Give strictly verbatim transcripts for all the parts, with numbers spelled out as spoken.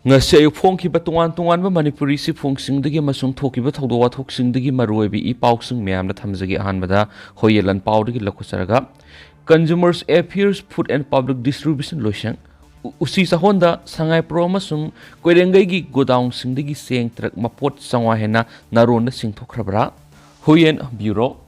ꯉꯁꯤ ꯑꯌꯨꯛ ꯐꯣꯡꯈꯤꯕ ꯇꯣꯉꯥꯟ ꯇꯣꯉꯥꯟꯕ ꯃꯅꯤꯄꯨꯔꯤ ꯆꯦꯐꯣꯡꯁꯤꯡꯗꯒꯤ ꯑꯃꯁꯨꯡ ꯊꯣꯛꯈꯤꯕ ꯊꯧꯗꯣꯛ ꯋꯥꯊꯣꯛꯁꯤꯡꯗꯒꯤ ꯃꯔꯨꯑꯣꯏꯕ ꯏ ꯄꯥꯎꯁꯤꯡ ꯃꯌꯥꯝꯗ ꯊꯝꯖꯒꯦ꯫ ꯑꯍꯥꯟꯕꯗ ꯍꯣꯌꯦ ꯂꯟꯄꯥꯎꯗꯒꯤ ꯂꯧꯈꯠꯆꯔꯒ, Consumers Affairs Food and Public Distribution ꯂꯣꯏꯁꯪ, ꯎ-, ꯎꯆꯤ ꯆꯥꯍꯣꯟꯗ ꯁꯉꯥꯏꯄ꯭ꯔꯧ ꯑꯃꯁꯨꯡ ꯀꯣꯏꯔꯦꯡꯒꯩꯒꯤ ꯒꯣꯗꯥꯎꯟꯁꯤꯡꯗꯒꯤ ꯆꯦꯡ ꯇ꯭ꯔꯛ ꯃꯄꯣꯠ ꯆꯥꯝꯃꯉꯥ ꯍꯦꯟꯅ ꯅꯥꯔꯣꯟꯗ ꯆꯤꯡꯊꯣꯛꯈ꯭ꯔꯕ꯭ꯔꯥ? ꯍꯨꯏꯌꯦꯟ ꯕ꯭ꯌꯨꯔꯣ꯫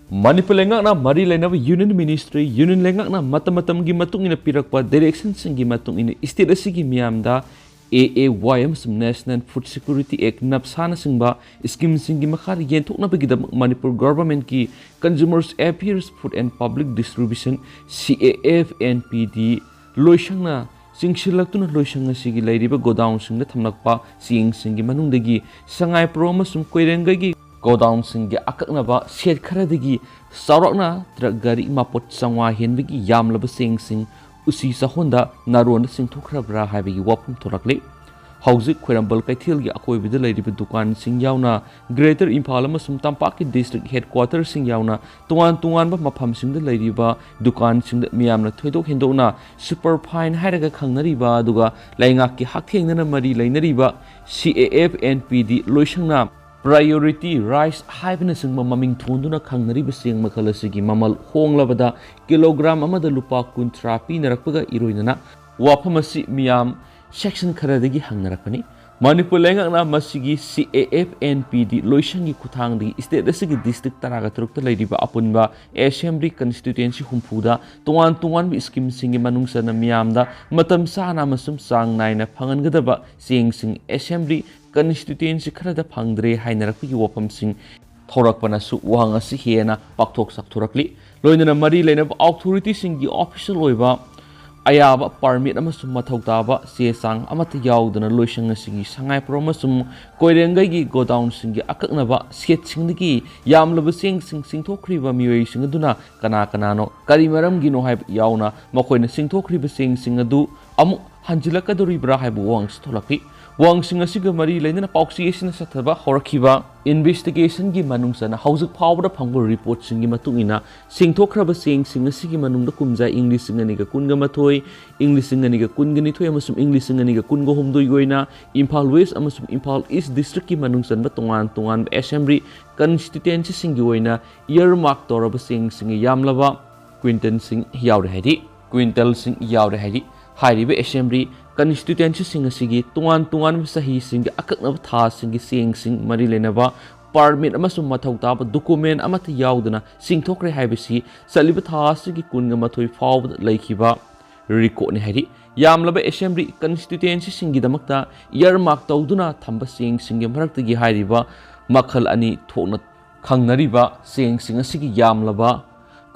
ꯃꯅꯤꯄꯨꯔ ꯂꯩꯉꯥꯛꯅ ꯃꯔꯤ ꯂꯩꯅꯕ ꯌꯨꯅꯤꯌꯟ ꯃꯤꯅꯤꯁꯇ꯭ꯔꯤ, ꯌꯨꯅꯤꯌꯟ ꯂꯩꯉꯥꯛꯅ ꯃꯇꯝ ꯃꯇꯝꯒꯤ ꯃꯇꯨꯡ ꯏꯟꯅ ꯄꯤꯔꯛꯄ ꯗꯥꯏꯔꯦꯛꯁꯟꯁꯤꯡꯒꯤ ꯃꯇꯨꯡ ꯏꯟꯅ ꯁ꯭ꯇꯦꯠ ꯑꯁꯤꯒꯤ ꯃꯤꯌꯥꯝꯗ A A Y ꯑꯃꯁꯨꯡ National Food Security Act, ꯅꯞꯁꯥꯅꯆꯤꯡꯕ ꯁ꯭ꯀꯤꯝꯁꯤꯡꯒꯤ ꯃꯈꯥꯗ ꯌꯦꯟꯊꯣꯛꯅꯕꯒꯤꯗꯃꯛ Manipur ꯒꯣꯚꯔꯟꯃꯦꯟꯠꯀꯤ Consumers Affairs Food and Public Distribution, C A F N P D, ꯂꯣꯏꯁꯪꯅ ꯆꯤꯡꯁꯤꯜꯂꯛꯇꯨꯅ ꯂꯣꯏꯁꯪ ꯑꯁꯤꯒꯤ ꯂꯩꯔꯤꯕ ꯒꯣꯗꯥꯎꯟꯁꯤꯡꯗ ꯊꯝꯂꯛꯄ ꯆꯦꯡꯁꯤꯡꯒꯤ ꯃꯅꯨꯡꯗꯒꯤ ꯁꯉꯥꯏꯄ꯭ꯔꯧ ꯑꯃꯁꯨꯡ ꯀꯣꯏꯔꯦꯡꯒꯩꯒꯤ ꯒꯣꯗꯥꯎꯟꯁꯤꯡꯒꯤ ꯑꯀꯛꯅꯕ ꯁꯦꯠ ꯈꯔꯗꯒꯤ ꯆꯥꯎꯔꯥꯛꯅ ꯇ꯭ꯔꯛ ꯒꯥꯔꯤ ꯃꯄꯣꯠ ꯆꯥꯝꯃꯉꯥ ꯍꯦꯟꯕꯒꯤ ꯌꯥꯝꯂꯕ ꯆꯦꯡꯁꯤꯡ ꯎꯆꯤ ꯆꯥꯍꯣꯟꯗ ꯅꯥꯔꯣꯟꯗ ꯆꯤꯡꯊꯣꯛꯈ꯭ꯔꯕ꯭ꯔꯥ ꯍꯥꯏꯕꯒꯤ ꯋꯥꯐꯝ ꯊꯣꯛꯂꯛꯂꯤ꯫ ꯍꯧꯖꯤꯛ ꯈ꯭ꯋꯥꯏꯔꯝꯕꯟ ꯀꯩꯊꯦꯜꯒꯤ ꯑꯀꯣꯏꯕꯗ ꯂꯩꯔꯤꯕ ꯗꯨꯀꯥꯟꯁꯤꯡ ꯌꯥꯎꯅ Greater ꯏꯝꯐꯥꯜ ꯑꯃꯁꯨꯡ ꯇꯝꯄꯥꯛꯀꯤ ꯗꯤꯁꯇ꯭ꯔꯤꯛ ꯍꯦꯗꯀ꯭ꯋꯥꯇꯔꯁꯤꯡ ꯌꯥꯎꯅ ꯇꯣꯉꯥꯟ ꯇꯣꯉꯥꯟꯕ ꯃꯐꯝꯁꯤꯡꯗ ꯂꯩꯔꯤꯕ ꯗꯨꯀꯥꯟꯁꯤꯡꯗ ꯃꯤꯌꯥꯝꯅ ꯊꯣꯏꯗꯣꯛ ꯍꯦꯟꯗꯣꯛꯅ ꯁꯨꯄꯔ ꯐꯥꯏꯟ ꯍꯥꯏꯔꯒ ꯈꯪꯅꯔꯤꯕ, ꯑꯗꯨꯒ ꯂꯩꯉꯥꯛꯀꯤ ꯍꯛꯊꯦꯡꯅꯅ ꯃꯔꯤ ꯂꯩꯅꯔꯤꯕ C A F N P D ꯂꯣꯏꯁꯪꯅ Priority Rice ꯍꯥꯏꯕꯅꯆꯤꯡꯕ ꯃꯃꯤꯡ ꯊꯣꯟꯗꯨꯅ ꯈꯪꯅꯔꯤꯕ ꯆꯦꯡ ꯃꯈꯜ ꯑꯁꯤꯒꯤ ꯃꯃꯜ ꯍꯣꯡꯂꯕꯗ ꯀꯤꯂꯣꯒ꯭ꯔꯥꯝ ꯑꯃꯗ ꯂꯨꯄꯥ ꯀꯨꯟꯊ꯭ꯔꯥ ꯄꯤꯅꯔꯛꯄꯒ ꯏꯔꯣꯏꯅꯅ ꯋꯥꯐꯝ ꯑꯁꯤ ꯃꯤꯌꯥꯝ ꯁꯦꯛꯁꯟ ꯈꯔꯗꯒꯤ ꯍꯪꯅꯔꯛꯄꯅꯤ꯫ ꯃꯅꯤꯄꯨꯔ ꯂꯩꯉꯥꯛꯅ ꯃꯁꯤꯒꯤ C A F N P D ꯂꯣꯏꯁꯪꯒꯤ ꯈꯨꯠꯊꯥꯡꯗꯒꯤ ꯁ꯭ꯇꯦꯠ ꯑꯁꯤꯒꯤ ꯗꯤꯁꯇ꯭ꯔꯤꯛ ꯇꯔꯥꯒ ꯇꯔꯨꯛꯇ ꯂꯩꯔꯤꯕ ꯑꯄꯨꯟꯕ ꯑꯦꯁꯦꯝꯕ꯭ꯂꯤ ꯀꯟꯁꯇꯤꯇ꯭ꯋꯦꯟꯁꯤ ꯍꯨꯝꯐꯨꯗ ꯇꯣꯉꯥꯟ ꯇꯣꯉꯥꯟꯕ ꯁ꯭ꯀꯤꯝꯁꯤꯡꯒꯤ ꯃꯅꯨꯡ ꯆꯟꯅ ꯃꯤꯌꯥꯝꯗ ꯃꯇꯝ ꯆꯥꯅ ꯑꯃꯁꯨꯡ ꯆꯥꯡ ꯅꯥꯏꯅ ꯐꯪꯍꯟꯒꯗꯕ ꯆꯦꯡꯁꯤꯡ ꯑꯦꯁꯦꯝꯕ꯭ꯂꯤ ꯀꯟꯁꯇꯤꯇ꯭ꯋꯦꯟꯁꯤ ꯈꯔꯗ ꯐꯪꯗ꯭ꯔꯦ ꯍꯥꯏꯅꯔꯛꯄꯒꯤ ꯋꯥꯐꯝꯁꯤꯡ ꯊꯣꯔꯛꯄꯅꯁꯨ ꯋꯥꯍꯪ ꯑꯁꯤ ꯍꯦꯟꯅ ꯄꯥꯛꯊꯣꯛ ꯆꯥꯎꯊꯣꯔꯛꯂꯤ꯫ ꯂꯣꯏꯅꯅ ꯃꯔꯤ ꯂꯩꯅꯕ ꯑꯣꯊꯣꯔꯤꯇꯤꯁꯤꯡꯒꯤ ꯑꯣꯐꯤꯁꯤꯌꯦꯜ ꯑꯣꯏꯕ ꯑꯌꯥꯕ ꯄꯥꯔꯃꯤꯠ ꯑꯃꯁꯨꯡ ꯃꯊꯧ ꯇꯥꯕ ꯆꯦ ꯆꯥꯡ ꯑꯃꯠꯇ ꯌꯥꯎꯗꯅ ꯂꯣꯏꯁꯪ ꯑꯁꯤꯒꯤ ꯁꯉꯥꯏꯄ꯭ꯔꯧ ꯑꯃꯁꯨꯡ ꯀꯣꯏꯔꯦꯡꯒꯩꯒꯤ ꯒꯣꯗꯥꯎꯟꯁꯤꯡꯒꯤ ꯑꯀꯛꯅꯕ ꯁꯦꯠꯁꯤꯡꯗꯒꯤ ꯌꯥꯝꯂꯕ ꯆꯦꯡꯁꯤꯡ ꯆꯤꯡꯊꯣꯛꯈ꯭ꯔꯤꯕ ꯃꯤꯑꯣꯏꯁꯤꯡ ꯑꯗꯨꯅ ꯀꯅꯥ ꯀꯅꯥꯅꯣ, ꯀꯔꯤ ꯃꯔꯝꯒꯤꯅꯣ ꯍꯥꯏꯕ ꯌꯥꯎꯅ ꯃꯈꯣꯏꯅ ꯆꯤꯡꯊꯣꯛꯈ꯭ꯔꯤꯕ ꯆꯦꯡꯁꯤꯡ ꯑꯗꯨ ꯑꯃꯨꯛ ꯍꯟꯖꯤꯜꯂꯛꯀꯗꯧꯔꯤꯕ꯭ꯔꯥ ꯍꯥꯏꯕ ꯋꯥꯍꯪꯁꯨ ꯊꯣꯛꯂꯛꯈꯤ꯫ ꯋꯥꯍꯪꯁꯤꯡ ꯑꯁꯤꯒ ꯃꯔꯤ ꯂꯩꯅꯅ ꯄꯥꯎꯆꯦ ꯑꯁꯤꯅ ꯆꯠꯊꯕ ꯍꯧꯔꯛꯈꯤꯕ investigationꯒꯤ ꯃꯅꯨꯡ ꯆꯟꯅ ꯍꯧꯖꯤꯛ ꯐꯥꯎꯕꯗ ꯐꯪꯕ reportꯁꯤꯡꯒꯤ ꯃꯇꯨꯡ ꯏꯟꯅ, ꯁꯤꯡꯊꯣꯛꯈ꯭ꯔꯕ ꯆꯦꯡꯁꯤꯡ ꯑꯁꯤꯒꯤ ꯃꯅꯨꯡꯗ ꯀꯨꯝꯖꯥ ꯏꯪ ꯂꯤꯁꯤꯡ ꯑꯅꯤꯒ ꯀꯨꯟꯒ ꯃꯥꯊꯣꯏ, ꯏꯪ ꯂꯤꯁꯤꯡ ꯑꯅꯤꯒ ꯀꯨꯟꯒ ꯅꯤꯊꯣꯏ ꯑꯃꯁꯨꯡ ꯏꯪ ꯂꯤꯁꯤꯡ ꯑꯅꯤꯒ ꯀꯨꯟꯒ ꯍꯨꯝꯗꯣꯏꯒꯤ ꯑꯣꯏꯅ ꯏꯝꯐꯥꯜ West ꯑꯃꯁꯨꯡ ꯏꯝꯐꯥꯜ East districtꯀꯤ ꯃꯅꯨꯡ ꯆꯟꯕ ꯇꯣꯉꯥꯟ ꯇꯣꯉꯥꯟꯕ assembly constituencyꯁꯤꯡꯒꯤ ꯑꯣꯏꯅ earmark ꯇꯧꯔꯕ ꯆꯦꯡꯁꯤꯡꯒꯤ ꯌꯥꯝꯂꯕ quintalꯁꯤꯡ ꯌꯥꯎꯔꯦ ꯍꯥꯏꯔꯤ꯫ Quintalꯁꯤꯡ ꯌꯥꯎꯔꯦ ꯍꯥꯏꯔꯤ꯫ ꯍꯥꯏꯔꯤꯕ assembly constituencyꯁꯤꯡ ꯑꯁꯤꯒꯤ ꯇꯣꯉꯥꯟ ꯇꯣꯉꯥꯟꯕ ꯆꯍꯤꯁꯤꯡꯒꯤ ꯑꯀꯛꯅꯕ ꯊꯥꯁꯤꯡꯒꯤ ꯆꯦꯡꯁꯤꯡ ꯃꯔꯤ ꯂꯩꯅꯕ permit ꯑꯃꯁꯨꯡ ꯃꯊꯧ ꯇꯥꯕ document ꯑꯃꯠꯇ ꯌꯥꯎꯗꯅ ꯁꯤꯡꯊꯣꯛꯈ꯭ꯔꯦ ꯍꯥꯏꯕꯁꯤ ꯆꯠꯂꯤꯕ ꯊꯥ ꯑꯁꯤꯒꯤ ꯀꯨꯟꯒ ꯃꯥꯊꯣꯏ ꯐꯥꯎꯕꯗ ꯂꯩꯈꯤꯕ recordꯅꯤ ꯍꯥꯏꯔꯤ꯫ ꯌꯥꯝꯂꯕ assembly constituencyꯁꯤꯡꯒꯤꯗꯃꯛꯇ earmark ꯇꯧꯗꯨꯅ ꯊꯝꯕ ꯆꯦꯡꯁꯤꯡꯒꯤ ꯃꯔꯛꯇꯒꯤ ꯍꯥꯏꯔꯤꯕ ꯃꯈꯜ ꯑꯅꯤ ꯊꯣꯛꯅ ꯈꯪꯅꯔꯤꯕ ꯆꯦꯡꯁꯤꯡ ꯑꯁꯤꯒꯤ ꯌꯥꯝꯂꯕ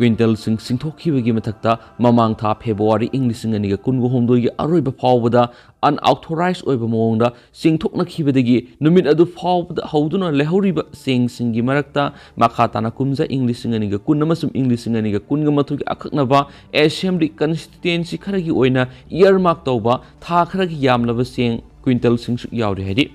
quintalꯁꯤꯡ ꯁꯤꯡꯊꯣꯛꯈꯤꯕꯒꯤ ꯃꯊꯛꯇ, ꯃꯃꯥꯡ ꯊꯥ February ꯏꯪ ꯂꯤꯁꯤꯡ ꯑꯅꯤꯒ ꯀꯨꯟꯒ ꯍꯨꯝꯗꯣꯏꯒꯤ ꯑꯔꯣꯏꯕ ꯐꯥꯎꯕꯗ unauthorized ꯑꯣꯏꯕ ꯃꯑꯣꯡꯗ ꯆꯦꯡꯊꯣꯛꯅꯈꯤꯕꯗꯒꯤ ꯅꯨꯃꯤꯠ ꯑꯗꯨ ꯐꯥꯎꯕꯗ ꯍꯧꯗꯨꯅ ꯂꯩꯍꯧꯔꯤꯕ ꯆꯦꯡꯁꯤꯡꯒꯤ ꯃꯔꯛꯇ ꯃꯈꯥ ꯇꯥꯅ ꯀꯨꯝꯖꯥ ꯏꯪ ꯂꯤꯁꯤꯡ ꯑꯅꯤꯒ ꯀꯨꯟ ꯑꯃꯁꯨꯡ ꯏꯪ ꯂꯤꯁꯤꯡ ꯑꯅꯤꯒ ꯀꯨꯟꯒ ꯃꯥꯊꯣꯏꯒꯤ ꯑꯀꯛꯅꯕ assembly constituency ꯈꯔꯒꯤ ꯑꯣꯏꯅ earmark ꯇꯧꯕ ꯊꯥ ꯈꯔꯒꯤ ꯌꯥꯝꯂꯕ ꯆꯦꯡ quintalꯁꯤꯡꯁꯨ ꯌꯥꯎꯔꯤ ꯍꯥꯏꯔꯤ꯫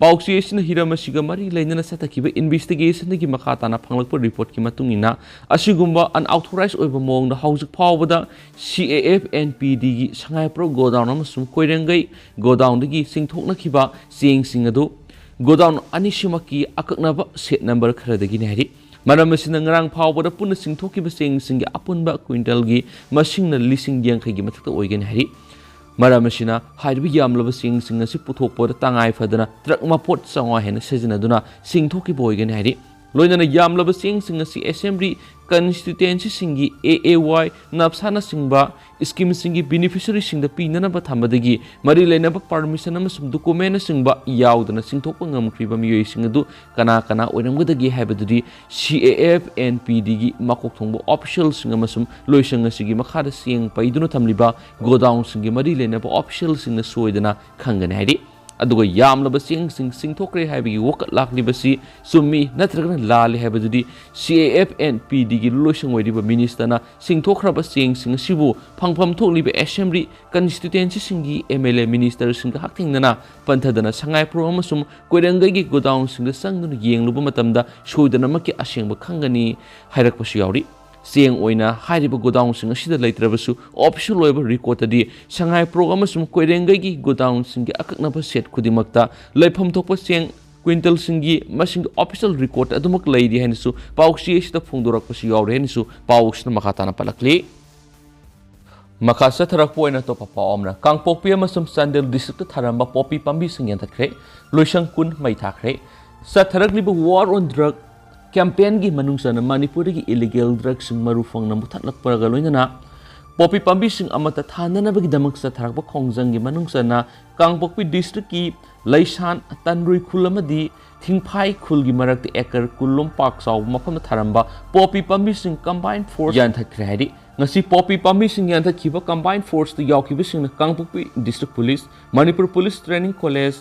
ꯄꯥꯎꯆꯦ ꯑꯁꯤꯅ ꯍꯤꯔꯝ ꯑꯁꯤꯒ ꯃꯔꯤ ꯂꯩꯅꯅ ꯆꯠꯊꯈꯤꯕ investigationꯗꯒꯤ ꯃꯈꯥ ꯇꯥꯅ ꯐꯪꯂꯛꯄ reportꯀꯤ ꯃꯇꯨꯡ ꯏꯟꯅ, ꯑꯁꯤꯒꯨꯝꯕ unauthorized ꯑꯣꯏꯕ ꯃꯑꯣꯡꯗ ꯍꯧꯖꯤꯛ ꯐꯥꯎꯕꯗ CAF and PDꯒꯤ ꯁꯉꯥꯏꯄ꯭ꯔꯧ godown ꯑꯃꯁꯨꯡ ꯀꯣꯏꯔꯦꯡꯒꯩ godownꯗꯒꯤ ꯆꯤꯡꯊꯣꯛꯅꯈꯤꯕ ꯆꯦꯡꯁꯤꯡ ꯑꯗꯨ godown ꯑꯅꯤꯁꯤꯃꯛꯀꯤ ꯑꯀꯛꯅꯕ serial number ꯈꯔꯗꯒꯤꯅꯤ ꯍꯥꯏꯔꯤ꯫ ꯃꯔꯝ ꯑꯁꯤꯅ, ꯉꯔꯥꯡ ꯐꯥꯎꯕꯗ ꯄꯨꯟꯅ ꯆꯤꯡꯊꯣꯛꯈꯤꯕ ꯆꯦꯡꯁꯤꯡꯒꯤ ꯑꯄꯨꯟꯕ quintalꯒꯤ ꯃꯁꯤꯡꯅ ꯂꯤꯁꯤꯡ ꯌꯥꯡꯈꯩꯒꯤ ꯃꯊꯛꯇ ꯑꯣꯏꯒꯅꯤ ꯍꯥꯏꯔꯤ꯫ ꯃꯔꯝ ꯑꯁꯤꯅ, ꯍꯥꯏꯔꯤꯕ ꯌꯥꯝꯂꯕ ꯆꯦꯡꯁꯤꯡ ꯑꯁꯤ ꯄꯨꯊꯣꯛꯄꯗ ꯇꯉꯥꯏ ꯐꯗꯅ truck ꯃꯄꯣꯠ ꯆꯥꯝꯃꯉꯥ ꯍꯦꯟꯅ ꯁꯤꯖꯤꯟꯅꯗꯨꯅ ꯆꯤꯡꯊꯣꯛꯈꯤꯕ ꯑꯣꯏꯒꯅꯤ ꯍꯥꯏꯔꯤ꯫ ꯂꯣꯏꯅꯅ ꯌꯥꯝꯂꯕ ꯆꯦꯡꯁꯤꯡ ꯑꯁꯤ assembly constituencyꯁꯤꯡꯒꯤ AAY, NAPSAꯅꯆꯤꯡꯕ schemeꯁꯤꯡꯒꯤ beneficiaryꯁꯤꯡꯗ ꯄꯤꯅꯅꯕ ꯊꯝꯕꯗꯒꯤ ꯃꯔꯤ ꯂꯩꯅꯕ permission ꯑꯃꯁꯨꯡ documentꯅꯆꯤꯡꯕ ꯌꯥꯎꯗꯅ ꯆꯤꯡꯊꯣꯛꯄ ꯉꯝꯈ꯭ꯔꯤꯕ ꯃꯤꯑꯣꯏꯁꯤꯡ ꯑꯗꯨ ꯀꯅꯥ ꯀꯅꯥ ꯑꯣꯏꯔꯝꯒꯗꯒꯦ ꯍꯥꯏꯕꯗꯨꯗꯤ CAF and PDꯒꯤ ꯃꯀꯣꯛ ꯊꯣꯡꯕ officialꯁꯤꯡ ꯑꯃꯁꯨꯡ ꯂꯣꯏꯁꯪ ꯑꯁꯤꯒꯤ ꯃꯈꯥꯗ ꯆꯦꯡ ꯄꯩꯗꯨꯅ ꯊꯝꯂꯤꯕ godownꯁꯤꯡꯒꯤ ꯃꯔꯤ ꯂꯩꯅꯕ officialꯁꯤꯡꯅ ꯁꯣꯏꯗꯅ ꯈꯪꯒꯅꯤ ꯍꯥꯏꯔꯤ꯫ ꯑꯗꯨꯒ ꯌꯥꯝꯂꯕ ꯆꯦꯡꯁꯤꯡ ꯁꯤꯡꯊꯣꯛꯈ꯭ꯔꯦ ꯍꯥꯏꯕꯒꯤ ꯋꯥꯀꯠ ꯂꯥꯛꯂꯤꯕꯁꯤ ꯆꯨꯝꯃꯤ ꯅꯠꯇ꯭ꯔꯒꯅ ꯂꯥꯜꯂꯤ ꯍꯥꯏꯕꯗꯨꯗꯤ C A F and P Dꯒꯤ ꯂꯣꯏꯁꯪ ꯑꯣꯏꯔꯤꯕ ꯃꯤꯅꯤꯁꯇꯔꯅ ꯁꯤꯡꯊꯣꯛꯈ꯭ꯔꯕ ꯆꯦꯡꯁꯤꯡ ꯑꯁꯤꯕꯨ ꯐꯪꯐꯝ ꯊꯣꯛꯂꯤꯕ ꯑꯦꯁꯦꯝꯕ꯭ꯂꯤ ꯀꯟꯁꯇꯤꯇ꯭ꯋꯦꯟꯁꯤꯁꯤꯡꯒꯤ M L A ꯃꯤꯅꯤꯁꯇꯔꯁꯤꯡꯒ ꯍꯛꯊꯦꯡꯅꯅ ꯄꯟꯊꯗꯅ ꯁꯉꯥꯏꯄ꯭ꯔꯧ ꯑꯃꯁꯨꯡ ꯀꯣꯏꯔꯦꯡꯒꯩꯒꯤ ꯒꯣꯗꯥꯎꯟꯁꯤꯡꯗ ꯆꯪꯗꯨꯅ ꯌꯦꯡꯂꯨꯕ ꯃꯇꯝꯗ ꯁꯣꯏꯗꯅꯃꯛꯀꯤ ꯑꯁꯦꯡꯕ ꯈꯪꯒꯅꯤ ꯍꯥꯏꯔꯛꯄꯁꯨ ꯌꯥꯎꯔꯤ꯫ ꯆꯦꯡ ꯑꯣꯏꯅ ꯍꯥꯏꯔꯤꯕ ꯒꯣꯗꯥꯎꯟꯁꯤꯡ ꯑꯁꯤꯗ ꯂꯩꯇ꯭ꯔꯕꯁꯨ, ꯑꯣꯐꯤꯁꯤꯌꯦꯜ ꯑꯣꯏꯕ ꯔꯦꯀꯣꯔꯗꯇꯗꯤ ꯁꯉꯥꯏꯄ꯭ꯔꯧ ꯑꯃꯁꯨꯡ ꯀꯣꯏꯔꯦꯡꯒꯩꯒꯤ ꯒꯣꯗꯥꯎꯟꯁꯤꯡꯒꯤ ꯑꯀꯛꯅꯕ ꯁꯦꯠ ꯈꯨꯗꯤꯡꯃꯛꯇ ꯂꯩꯐꯝ ꯊꯣꯛꯄ ꯆꯦꯡ ꯀ꯭ꯋꯤꯟꯇꯜꯁꯤꯡꯒꯤ ꯃꯁꯤꯡ ꯑꯣꯐꯤꯁꯤꯌꯦꯜ ꯔꯦꯀꯣꯔꯗ ꯑꯗꯨꯃꯛ ꯂꯩꯔꯤ ꯍꯥꯏꯅꯁꯨ ꯄꯥꯎꯆꯦ ꯑꯁꯤꯗ ꯐꯣꯡꯗꯣꯔꯛꯄꯁꯨ ꯌꯥꯎꯔꯤ ꯍꯥꯏꯅꯁꯨ ꯄꯥꯎ ꯑꯁꯤꯅ ꯃꯈꯥ ꯇꯥꯅ ꯄꯜꯂꯛꯂꯤ꯫ ꯃꯈꯥ ꯆꯠꯊꯔꯛꯄ ꯑꯣꯏꯅ ꯑꯇꯣꯞꯄ ꯄꯥꯎ ꯑꯃꯅ, ꯀꯥꯡꯄꯣꯛꯄꯤ ꯑꯃꯁꯨꯡ ꯆꯥꯟꯗꯦꯜ ꯗꯤꯁꯇ꯭ꯔꯤꯛꯇ ꯊꯥꯔꯝꯕ ꯄꯣꯄꯤ ꯄꯥꯝꯕꯤꯁꯤꯡ ꯌꯥꯟꯊꯠꯈ꯭ꯔꯦ, ꯂꯣꯏꯁꯪ ꯀꯨꯟ ꯃꯩ ꯊꯥꯈ꯭ꯔꯦ꯫ ꯆꯠꯊꯔꯛꯂꯤꯕ War on Drug campaignꯒꯤ ꯃꯅꯨꯡ ꯆꯟꯅ ꯃꯅꯤꯄꯨꯔꯗꯒꯤ ꯏꯂꯤꯒꯦꯜ ꯗ꯭ꯔꯒꯁꯤꯡ ꯃꯔꯨ ꯐꯪꯅ ꯃꯨꯊꯠꯂꯛꯄꯒ ꯂꯣꯏꯅꯅ ꯄꯣꯄꯤ ꯄꯥꯝꯕꯤꯁꯤꯡ ꯑꯃꯠꯇ ꯊꯥꯅꯅꯕꯒꯤꯗꯃꯛ ꯆꯠꯊꯔꯛꯄ ꯈꯣꯡꯖꯪꯒꯤ ꯃꯅꯨꯡ ꯆꯟꯅ ꯀꯥꯡꯄꯣꯛꯄꯤ ꯗꯤꯁꯇ꯭ꯔꯤꯛꯀꯤ ꯂꯩꯁꯥꯟ, ꯇꯟꯔꯨꯏ ꯈꯨꯜ ꯑꯃꯗꯤ ꯊꯤꯡꯐꯥꯏ ꯈꯨꯜꯒꯤ ꯃꯔꯛꯇ ꯑꯦꯀꯔ ꯀꯨꯟ ꯂꯣꯝ ꯄꯥꯛ ꯆꯥꯎꯕ ꯃꯐꯝꯗ ꯊꯥꯔꯝꯕ ꯄꯣꯄꯤ ꯄꯥꯝꯕꯤꯁꯤꯡ ꯀꯝꯕꯥꯏꯟ ꯐꯣꯔꯁ ꯌꯥꯟꯊꯠꯈ꯭ꯔꯦ ꯍꯥꯏꯔꯤ꯫ ꯉꯁꯤ ꯄꯣꯄꯤ ꯄꯥꯝꯕꯤꯁꯤꯡ ꯌꯥꯟꯊꯠꯈꯤꯕ ꯀꯝꯕꯥꯏꯟ ꯐꯣꯔꯁꯇ ꯌꯥꯎꯈꯤꯕꯁꯤꯡꯅ Kangpokpi district police, Manipur police training college,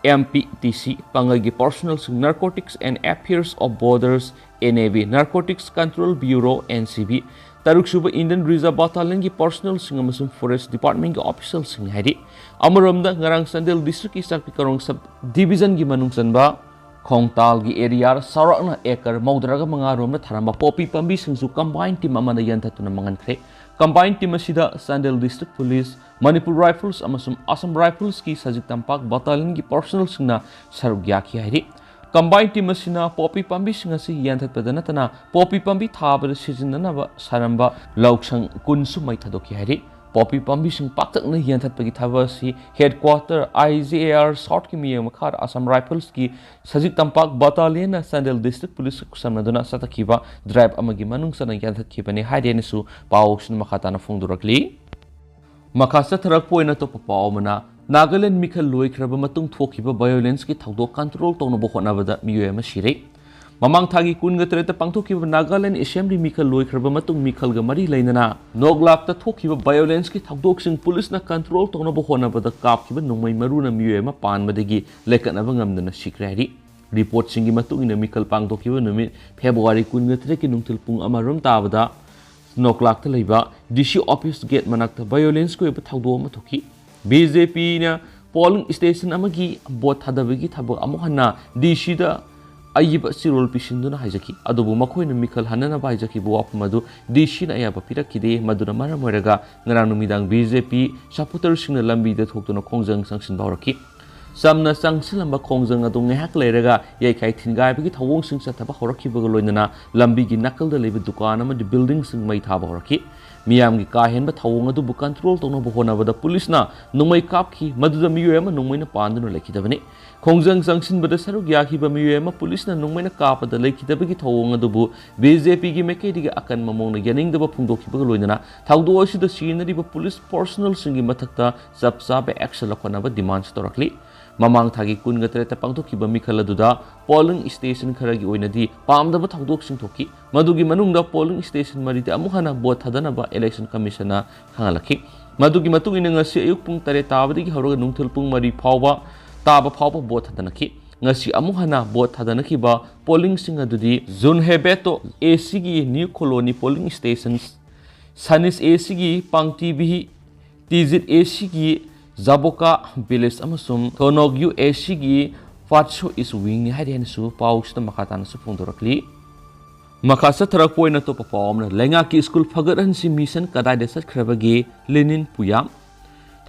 M P T C, ꯄꯥꯡꯒꯜꯒꯤ ꯄꯔꯁꯣꯅꯦꯜꯁꯤꯡ, Narcotics and Affairs of Borders, N A B, Narcotics Control Bureau, N C B, ꯇꯔꯨꯛꯁꯨꯕ Indian Reserve Battalionꯒꯤ ꯄꯔꯁꯣꯅꯦꯜꯁꯤꯡ ꯑꯃꯁꯨꯡ ꯐꯣꯔꯦꯁ ꯗꯤꯄꯥꯔꯠꯃꯦꯟꯒꯤ ꯑꯣꯐꯤꯁꯤꯌꯦꯜꯁꯤꯡ ꯍꯥꯏꯔꯤ꯫ ꯑꯃꯔꯣꯝꯗ, ꯉꯔꯥꯡ ꯆꯥꯟꯗꯦꯜ ꯗꯤꯁꯇ꯭ꯔꯤꯛꯀꯤ ꯆꯥꯛꯄꯤ ꯀꯥꯔꯣꯡ ꯁꯕ ꯗꯤꯕꯤꯖꯟꯒꯤ ꯃꯅꯨꯡ ꯆꯟꯕ ꯈꯣꯡꯇꯥꯜꯒꯤ ꯑꯦꯔꯤꯌꯥ ꯆꯥꯎꯔꯥꯛꯅ ꯑꯦꯀꯔ ꯃꯧꯗ꯭ꯔꯥꯒ ꯃꯉꯥ ꯔꯣꯝꯗ ꯊꯥꯔꯝꯕ ꯄꯣꯄꯤ ꯄꯥꯝꯕꯤꯁꯤꯡꯁꯨ ꯀꯝꯕꯥꯏꯟ ꯇꯤꯝ ꯑꯃꯅ ꯌꯥꯟꯊꯠꯇꯨꯅ ꯃꯥꯡꯍꯟꯈ꯭ꯔꯦ꯫ ꯀꯝꯕꯥꯏꯟ ꯇꯤꯝ ꯑꯁꯤꯗ Chandel district police, Manipur rifles ꯑꯃꯁꯨꯡ ꯑꯁꯥꯝ ꯔꯥꯏꯐꯜꯁꯀꯤ ꯁꯖꯤꯛ ꯇꯝꯄꯥꯛ ꯕꯠꯇꯥꯂꯤꯌꯟꯒꯤ ꯄꯔꯁꯣꯅꯦꯜꯁꯤꯡꯅ ꯁꯔꯨꯛ ꯌꯥꯈꯤ ꯍꯥꯏꯔꯤ꯫ ꯀꯝꯕꯥꯏꯟ ꯇꯤꯝ ꯑꯁꯤꯅ ꯄꯣꯄꯤ ꯄꯥꯝꯕꯤꯁꯤꯡ ꯑꯁꯤ ꯌꯥꯟꯊꯠꯄꯗ ꯅꯠꯇꯅ ꯄꯣꯄꯤ ꯄꯥꯝꯕꯤ ꯊꯥꯕꯗ ꯁꯤꯖꯤꯟꯅꯅꯕ ꯁꯥꯔꯝꯕ ꯂꯧꯁꯪ ꯀꯨꯟꯁꯨ ꯃꯩ ꯊꯥꯗꯣꯛꯈꯤ ꯍꯥꯏꯔꯤ꯫ ꯄꯣꯄꯤ ꯄꯥꯝꯕꯤꯁꯤꯡ ꯄꯥꯛꯇꯛꯅ ꯌꯥꯟꯊꯠꯄꯒꯤ ꯊꯕꯛ ꯑꯁꯤ headquarter I G A R ꯁꯥꯎꯠꯀꯤ ꯃꯤꯠꯌꯦꯡ ꯃꯈꯥꯗ ꯑꯁꯥꯝ ꯔꯥꯏꯐꯜꯁꯀꯤ ꯁꯖꯤꯛ ꯇꯝꯄꯥꯛ ꯕꯠꯇꯥꯂꯤꯌꯟꯅ ꯆꯥꯟꯗꯦꯜ ꯗꯤꯁꯇ꯭ꯔꯤꯛ ꯄꯨꯂꯤꯁꯀ ꯈꯨꯠꯁꯝꯅꯗꯨꯅ ꯆꯠꯊꯈꯤꯕ ꯗ꯭ꯔꯥꯏꯚ ꯑꯃꯒꯤ ꯃꯅꯨꯡ ꯆꯟꯅ ꯌꯥꯟꯊꯠꯈꯤꯕꯅꯤ ꯍꯥꯏꯔꯤ ꯍꯥꯏꯅꯁꯨ ꯄꯥꯎꯁꯤꯅ ꯃꯈꯥ ꯇꯥꯅ ꯐꯣꯡꯗꯣꯔꯛꯂꯤ꯫ ꯃꯈꯥ ꯆꯠꯊꯔꯛꯄ ꯑꯣꯏꯅ ꯑꯇꯣꯞꯄ ꯄꯥꯎ ꯑꯃꯅ, ꯅꯥꯒꯥꯂꯦꯟ ꯃꯤꯈꯜ ꯂꯣꯏꯈ꯭ꯔꯕ ꯃꯇꯨꯡ ꯊꯣꯛꯈꯤꯕ ꯚꯥꯏꯑꯣꯂꯦꯟꯁꯀꯤ ꯊꯧꯗꯣꯛ ꯀꯟꯇ꯭ꯔꯣꯜ ꯇꯧꯅꯕ ꯍꯣꯠꯅꯕꯗ ꯃꯤꯑꯣꯏ ꯑꯃ ꯁꯤꯔꯦ꯫ ꯃꯃꯥꯡ ꯊꯥꯒꯤ ꯀꯨꯟꯒ ꯇꯔꯦꯠꯇ ꯄꯥꯡꯊꯣꯛꯈꯤꯕ ꯅꯥꯒꯥꯂꯦꯟ ꯑꯦꯁꯦꯝꯕ꯭ꯂꯤ ꯃꯤꯈꯜ ꯂꯣꯏꯈ꯭ꯔꯕ ꯃꯇꯨꯡ ꯃꯤꯈꯜꯒ ꯃꯔꯤ ꯂꯩꯅꯅ ꯅꯣꯛꯂꯥꯛꯇ ꯊꯣꯛꯈꯤꯕ ꯚꯥꯏꯑꯣꯂꯦꯟꯁꯀꯤ ꯊꯧꯗꯣꯛꯁꯤꯡ ꯄꯨꯂꯤꯁꯅ ꯀꯟꯇ꯭ꯔꯣꯜ ꯇꯧꯅꯕ ꯍꯣꯠꯅꯕꯗ ꯀꯥꯞꯈꯤꯕ ꯅꯣꯡꯃꯩ ꯃꯔꯨꯅ ꯃꯤꯑꯣꯏ ꯑꯃ ꯄꯥꯟꯕꯗꯒꯤ ꯂꯩꯀꯠꯅꯕ ꯉꯝꯗꯅ ꯁꯤꯈ꯭ꯔꯦ ꯍꯥꯏꯔꯤ꯫ ꯔꯤꯄꯣꯔꯠꯁꯤꯡꯒꯤ ꯃꯇꯨꯡ ꯏꯟꯅ ꯃꯤꯈꯜ ꯄꯥꯡꯊꯣꯛꯈꯤꯕ ꯅꯨꯃꯤꯠ ꯐꯦꯕ꯭ꯔꯨꯋꯥꯔꯤ ꯀꯨꯟꯒ ꯇꯔꯦꯠꯀꯤ ꯅꯨꯡꯊꯤꯜ ꯄꯨꯡ ꯑꯃ ꯔꯣꯝ ꯇꯥꯕꯗ ꯅꯣꯛꯂꯥꯛꯇ ꯂꯩꯕ ꯗꯤ ꯁꯤ ꯑꯣꯐꯤꯁ ꯒꯦꯠ ꯃꯅꯥꯛꯇ ꯚꯥꯏꯑꯣꯂꯦꯟꯁꯀꯤ ꯑꯣꯏꯕ ꯊꯧꯗꯣꯛ ꯑꯃ ꯊꯣꯛꯈꯤ꯫ ꯕꯤ ꯖꯦ ꯄꯤꯅ ꯄꯣꯂꯤꯡ ꯁ꯭ꯇꯦꯁꯟ ꯑꯃꯒꯤ ꯚꯣꯠ ꯊꯥꯗꯕꯒꯤ ꯊꯕꯛ ꯑꯃꯨꯛ ꯍꯟꯅ ꯗꯤ ꯁꯤꯗ ꯑꯏꯕ ꯆꯦꯔꯣꯜ ꯄꯤꯁꯤꯟꯗꯨꯅ ꯍꯥꯏꯖꯈꯤ꯫ ꯑꯗꯨꯕꯨ ꯃꯈꯣꯏꯅ ꯃꯤꯈꯜ ꯍꯟꯅꯅꯕ ꯍꯥꯏꯖꯈꯤꯕ ꯋꯥꯐꯝ ꯑꯗꯨ ꯗꯤ ꯁꯤꯅ ꯑꯌꯥꯕ ꯄꯤꯔꯛꯈꯤꯗꯦ꯫ ꯃꯗꯨꯅ ꯃꯔꯝ ꯑꯣꯏꯔꯒ ꯉꯔꯥꯡ ꯅꯨꯃꯤꯗꯥꯡ ꯕꯤ ꯖꯦ ꯄꯤ ꯁꯄꯣꯔꯇꯔꯁꯤꯡꯅ ꯂꯝꯕꯤꯗ ꯊꯣꯛꯇꯨꯅ ꯈꯣꯡꯖꯪ ꯆꯪꯁꯤꯟꯕ ꯍꯧꯔꯛꯈꯤ꯫ ꯆꯝꯅ ꯆꯪꯁꯤꯜꯂꯝꯕ ꯈꯣꯡꯖꯪ ꯑꯗꯨ ꯉꯥꯏꯍꯥꯛ ꯂꯩꯔꯒ ꯌꯩꯈꯥꯏ ꯊꯤꯟꯒꯥꯏꯕꯒꯤ ꯊꯧꯑꯣꯡꯁꯤꯡ ꯆꯠꯊꯕ ꯍꯧꯔꯛꯈꯤꯕꯒ ꯂꯣꯏꯅꯅ ꯂꯝꯕꯤꯒꯤ ꯅꯥꯀꯜꯗ ꯂꯩꯕ ꯗꯨꯀꯥꯟ ꯑꯃꯗꯤ ꯕꯤꯜꯗꯤꯡꯁꯤꯡ ꯃꯩ ꯊꯥꯕ ꯍꯧꯔꯛꯈꯤ꯫ ꯃꯤꯌꯥꯝꯒꯤ ꯀꯥ ꯍꯦꯟꯕ ꯊꯧꯑꯣꯡ ꯑꯗꯨꯕꯨ ꯀꯟꯇ꯭ꯔꯣꯜ ꯇꯧꯅꯕ ꯍꯣꯠꯅꯕꯗ ꯄꯨꯂꯤꯁꯅ ꯅꯣꯡꯃꯩ ꯀꯥꯞꯈꯤ, ꯃꯗꯨꯗ ꯃꯤꯑꯣꯏ ꯑꯃ ꯅꯣꯡꯃꯩꯅ ꯄꯥꯟꯗꯨꯅ ꯂꯩꯈꯤꯗꯕꯅꯤ꯫ ꯈꯣꯡꯖꯪ ꯆꯪꯁꯤꯟꯕꯗ ꯁꯔꯨꯛ ꯌꯥꯈꯤꯕ ꯃꯤꯑꯣꯏ ꯑꯃ ꯄꯨꯂꯤꯁꯅ ꯅꯣꯡꯃꯩꯅ ꯀꯥꯞꯄꯗ ꯂꯩꯈꯤꯗꯕꯒꯤ ꯊꯧꯑꯣꯡ ꯑꯗꯨꯕꯨ ꯕꯤ ꯖꯦ ꯄꯤꯒꯤ ꯃꯥꯏꯀꯩꯗꯒꯤ ꯑꯀꯟꯕ ꯃꯑꯣꯡꯗ ꯌꯥꯅꯤꯡꯗꯕ ꯐꯣꯡꯗꯣꯛꯈꯤꯕꯒ ꯂꯣꯏꯅꯅ ꯊꯧꯗꯣꯛ ꯑꯁꯤꯗ ꯁꯤꯖꯤꯟꯅꯔꯤꯕ ꯄꯨꯂꯤꯁ ꯄꯔꯁꯣꯅꯦꯜꯁꯤꯡꯒꯤ ꯃꯊꯛꯇ ꯆꯞ ꯆꯥꯕ ꯑꯦꯛꯁꯟ ꯂꯧꯈꯠꯅꯕ ꯗꯤꯃꯥꯟꯁ ꯇꯧꯔꯛꯂꯤ꯫ ꯃꯃꯥꯡ ꯊꯥꯒꯤ ꯀꯨꯟꯒ ꯇꯔꯦꯠꯇ ꯄꯥꯡꯊꯣꯛꯈꯤꯕ ꯃꯤꯈꯜ ꯑꯗꯨꯗ ꯄꯣꯂꯤꯡ ꯁ꯭ꯇꯦꯁꯟ ꯈꯔꯒꯤ ꯑꯣꯏꯅꯗꯤ ꯄꯥꯝꯗꯕ ꯊꯧꯗꯣꯛꯁꯤꯡ ꯊꯣꯛꯈꯤ꯫ ꯃꯗꯨꯒꯤ ꯃꯅꯨꯡꯗ ꯄꯣꯂꯤꯡ ꯁ꯭ꯇꯦꯁꯟ ꯃꯔꯤꯗ ꯑꯃꯨꯛ ꯍꯟꯅ ꯚꯣꯠ ꯊꯥꯗꯅꯕ ꯏꯂꯦꯛꯁꯟ ꯀꯃꯤꯁꯟꯅ ꯈꯪꯍꯜꯂꯛꯈꯤ꯫ ꯃꯗꯨꯒꯤ ꯃꯇꯨꯡ ꯏꯟꯅ ꯉꯁꯤ ꯑꯌꯨꯛ ꯄꯨꯡ ꯇꯔꯦꯠ ꯇꯥꯕꯗꯒꯤ ꯍꯧꯔꯒ ꯅꯨꯡꯊꯤꯜ ꯄꯨꯡ ꯃꯔꯤ ꯐꯥꯎꯕ, ꯇꯥꯕ ꯐꯥꯎꯕ ꯚꯣꯠ ꯊꯥꯗꯅꯈꯤ꯫ ꯉꯁꯤ ꯑꯃꯨꯛ ꯍꯟꯅ ꯚꯣꯠ ꯊꯥꯗꯅꯈꯤꯕ ꯄꯣꯂꯤꯡꯁꯤꯡ ꯑꯗꯨꯗꯤ ꯖꯨꯟꯍꯦꯕꯦꯇꯣ ꯑꯦ ꯁꯤꯒꯤ ꯅ꯭ꯌꯨ ꯀꯣꯂꯣꯅꯤ ꯄꯣꯂꯤꯡ ꯁ꯭ꯇꯦꯁꯟ, ꯁꯅꯤꯁ ꯑꯦ ꯁꯤꯒꯤ ꯄꯥꯡꯇꯤꯕꯤꯍꯤ, ꯇꯤꯖꯤꯠ ꯑꯦ ꯁꯤꯒꯤ ꯖꯥꯕꯣꯀꯥ ꯚꯤꯂꯦꯖ ꯑꯃꯁꯨꯡ ꯊꯣꯅꯣꯛ ꯌꯨ ꯑꯦ ꯁꯤꯒꯤ ꯐꯥꯠꯁꯣ ꯏꯁ ꯋꯤꯡꯅꯤ ꯍꯥꯏꯔꯤ ꯍꯥꯏꯅꯁꯨ ꯄꯥꯎꯁꯤꯗ ꯃꯈꯥ ꯇꯥꯅꯁꯨ ꯐꯣꯡꯗꯣꯔꯛꯂꯤ꯫ ꯃꯈꯥ ꯆꯠꯊꯔꯛꯄ ꯑꯣꯏꯅ ꯑꯇꯣꯞꯄ ꯄꯥꯎ ꯑꯃꯅ, ꯂꯩꯉꯥꯛꯀꯤ ꯁ꯭ꯀꯨꯜ ꯐꯒꯠꯍꯟꯁꯤ ꯃꯤꯁꯟ ꯀꯗꯥꯏꯗ ꯆꯠꯈ꯭ꯔꯕꯒꯦ? ꯂꯦꯅꯤꯟ ꯄꯨꯌꯥꯝ꯫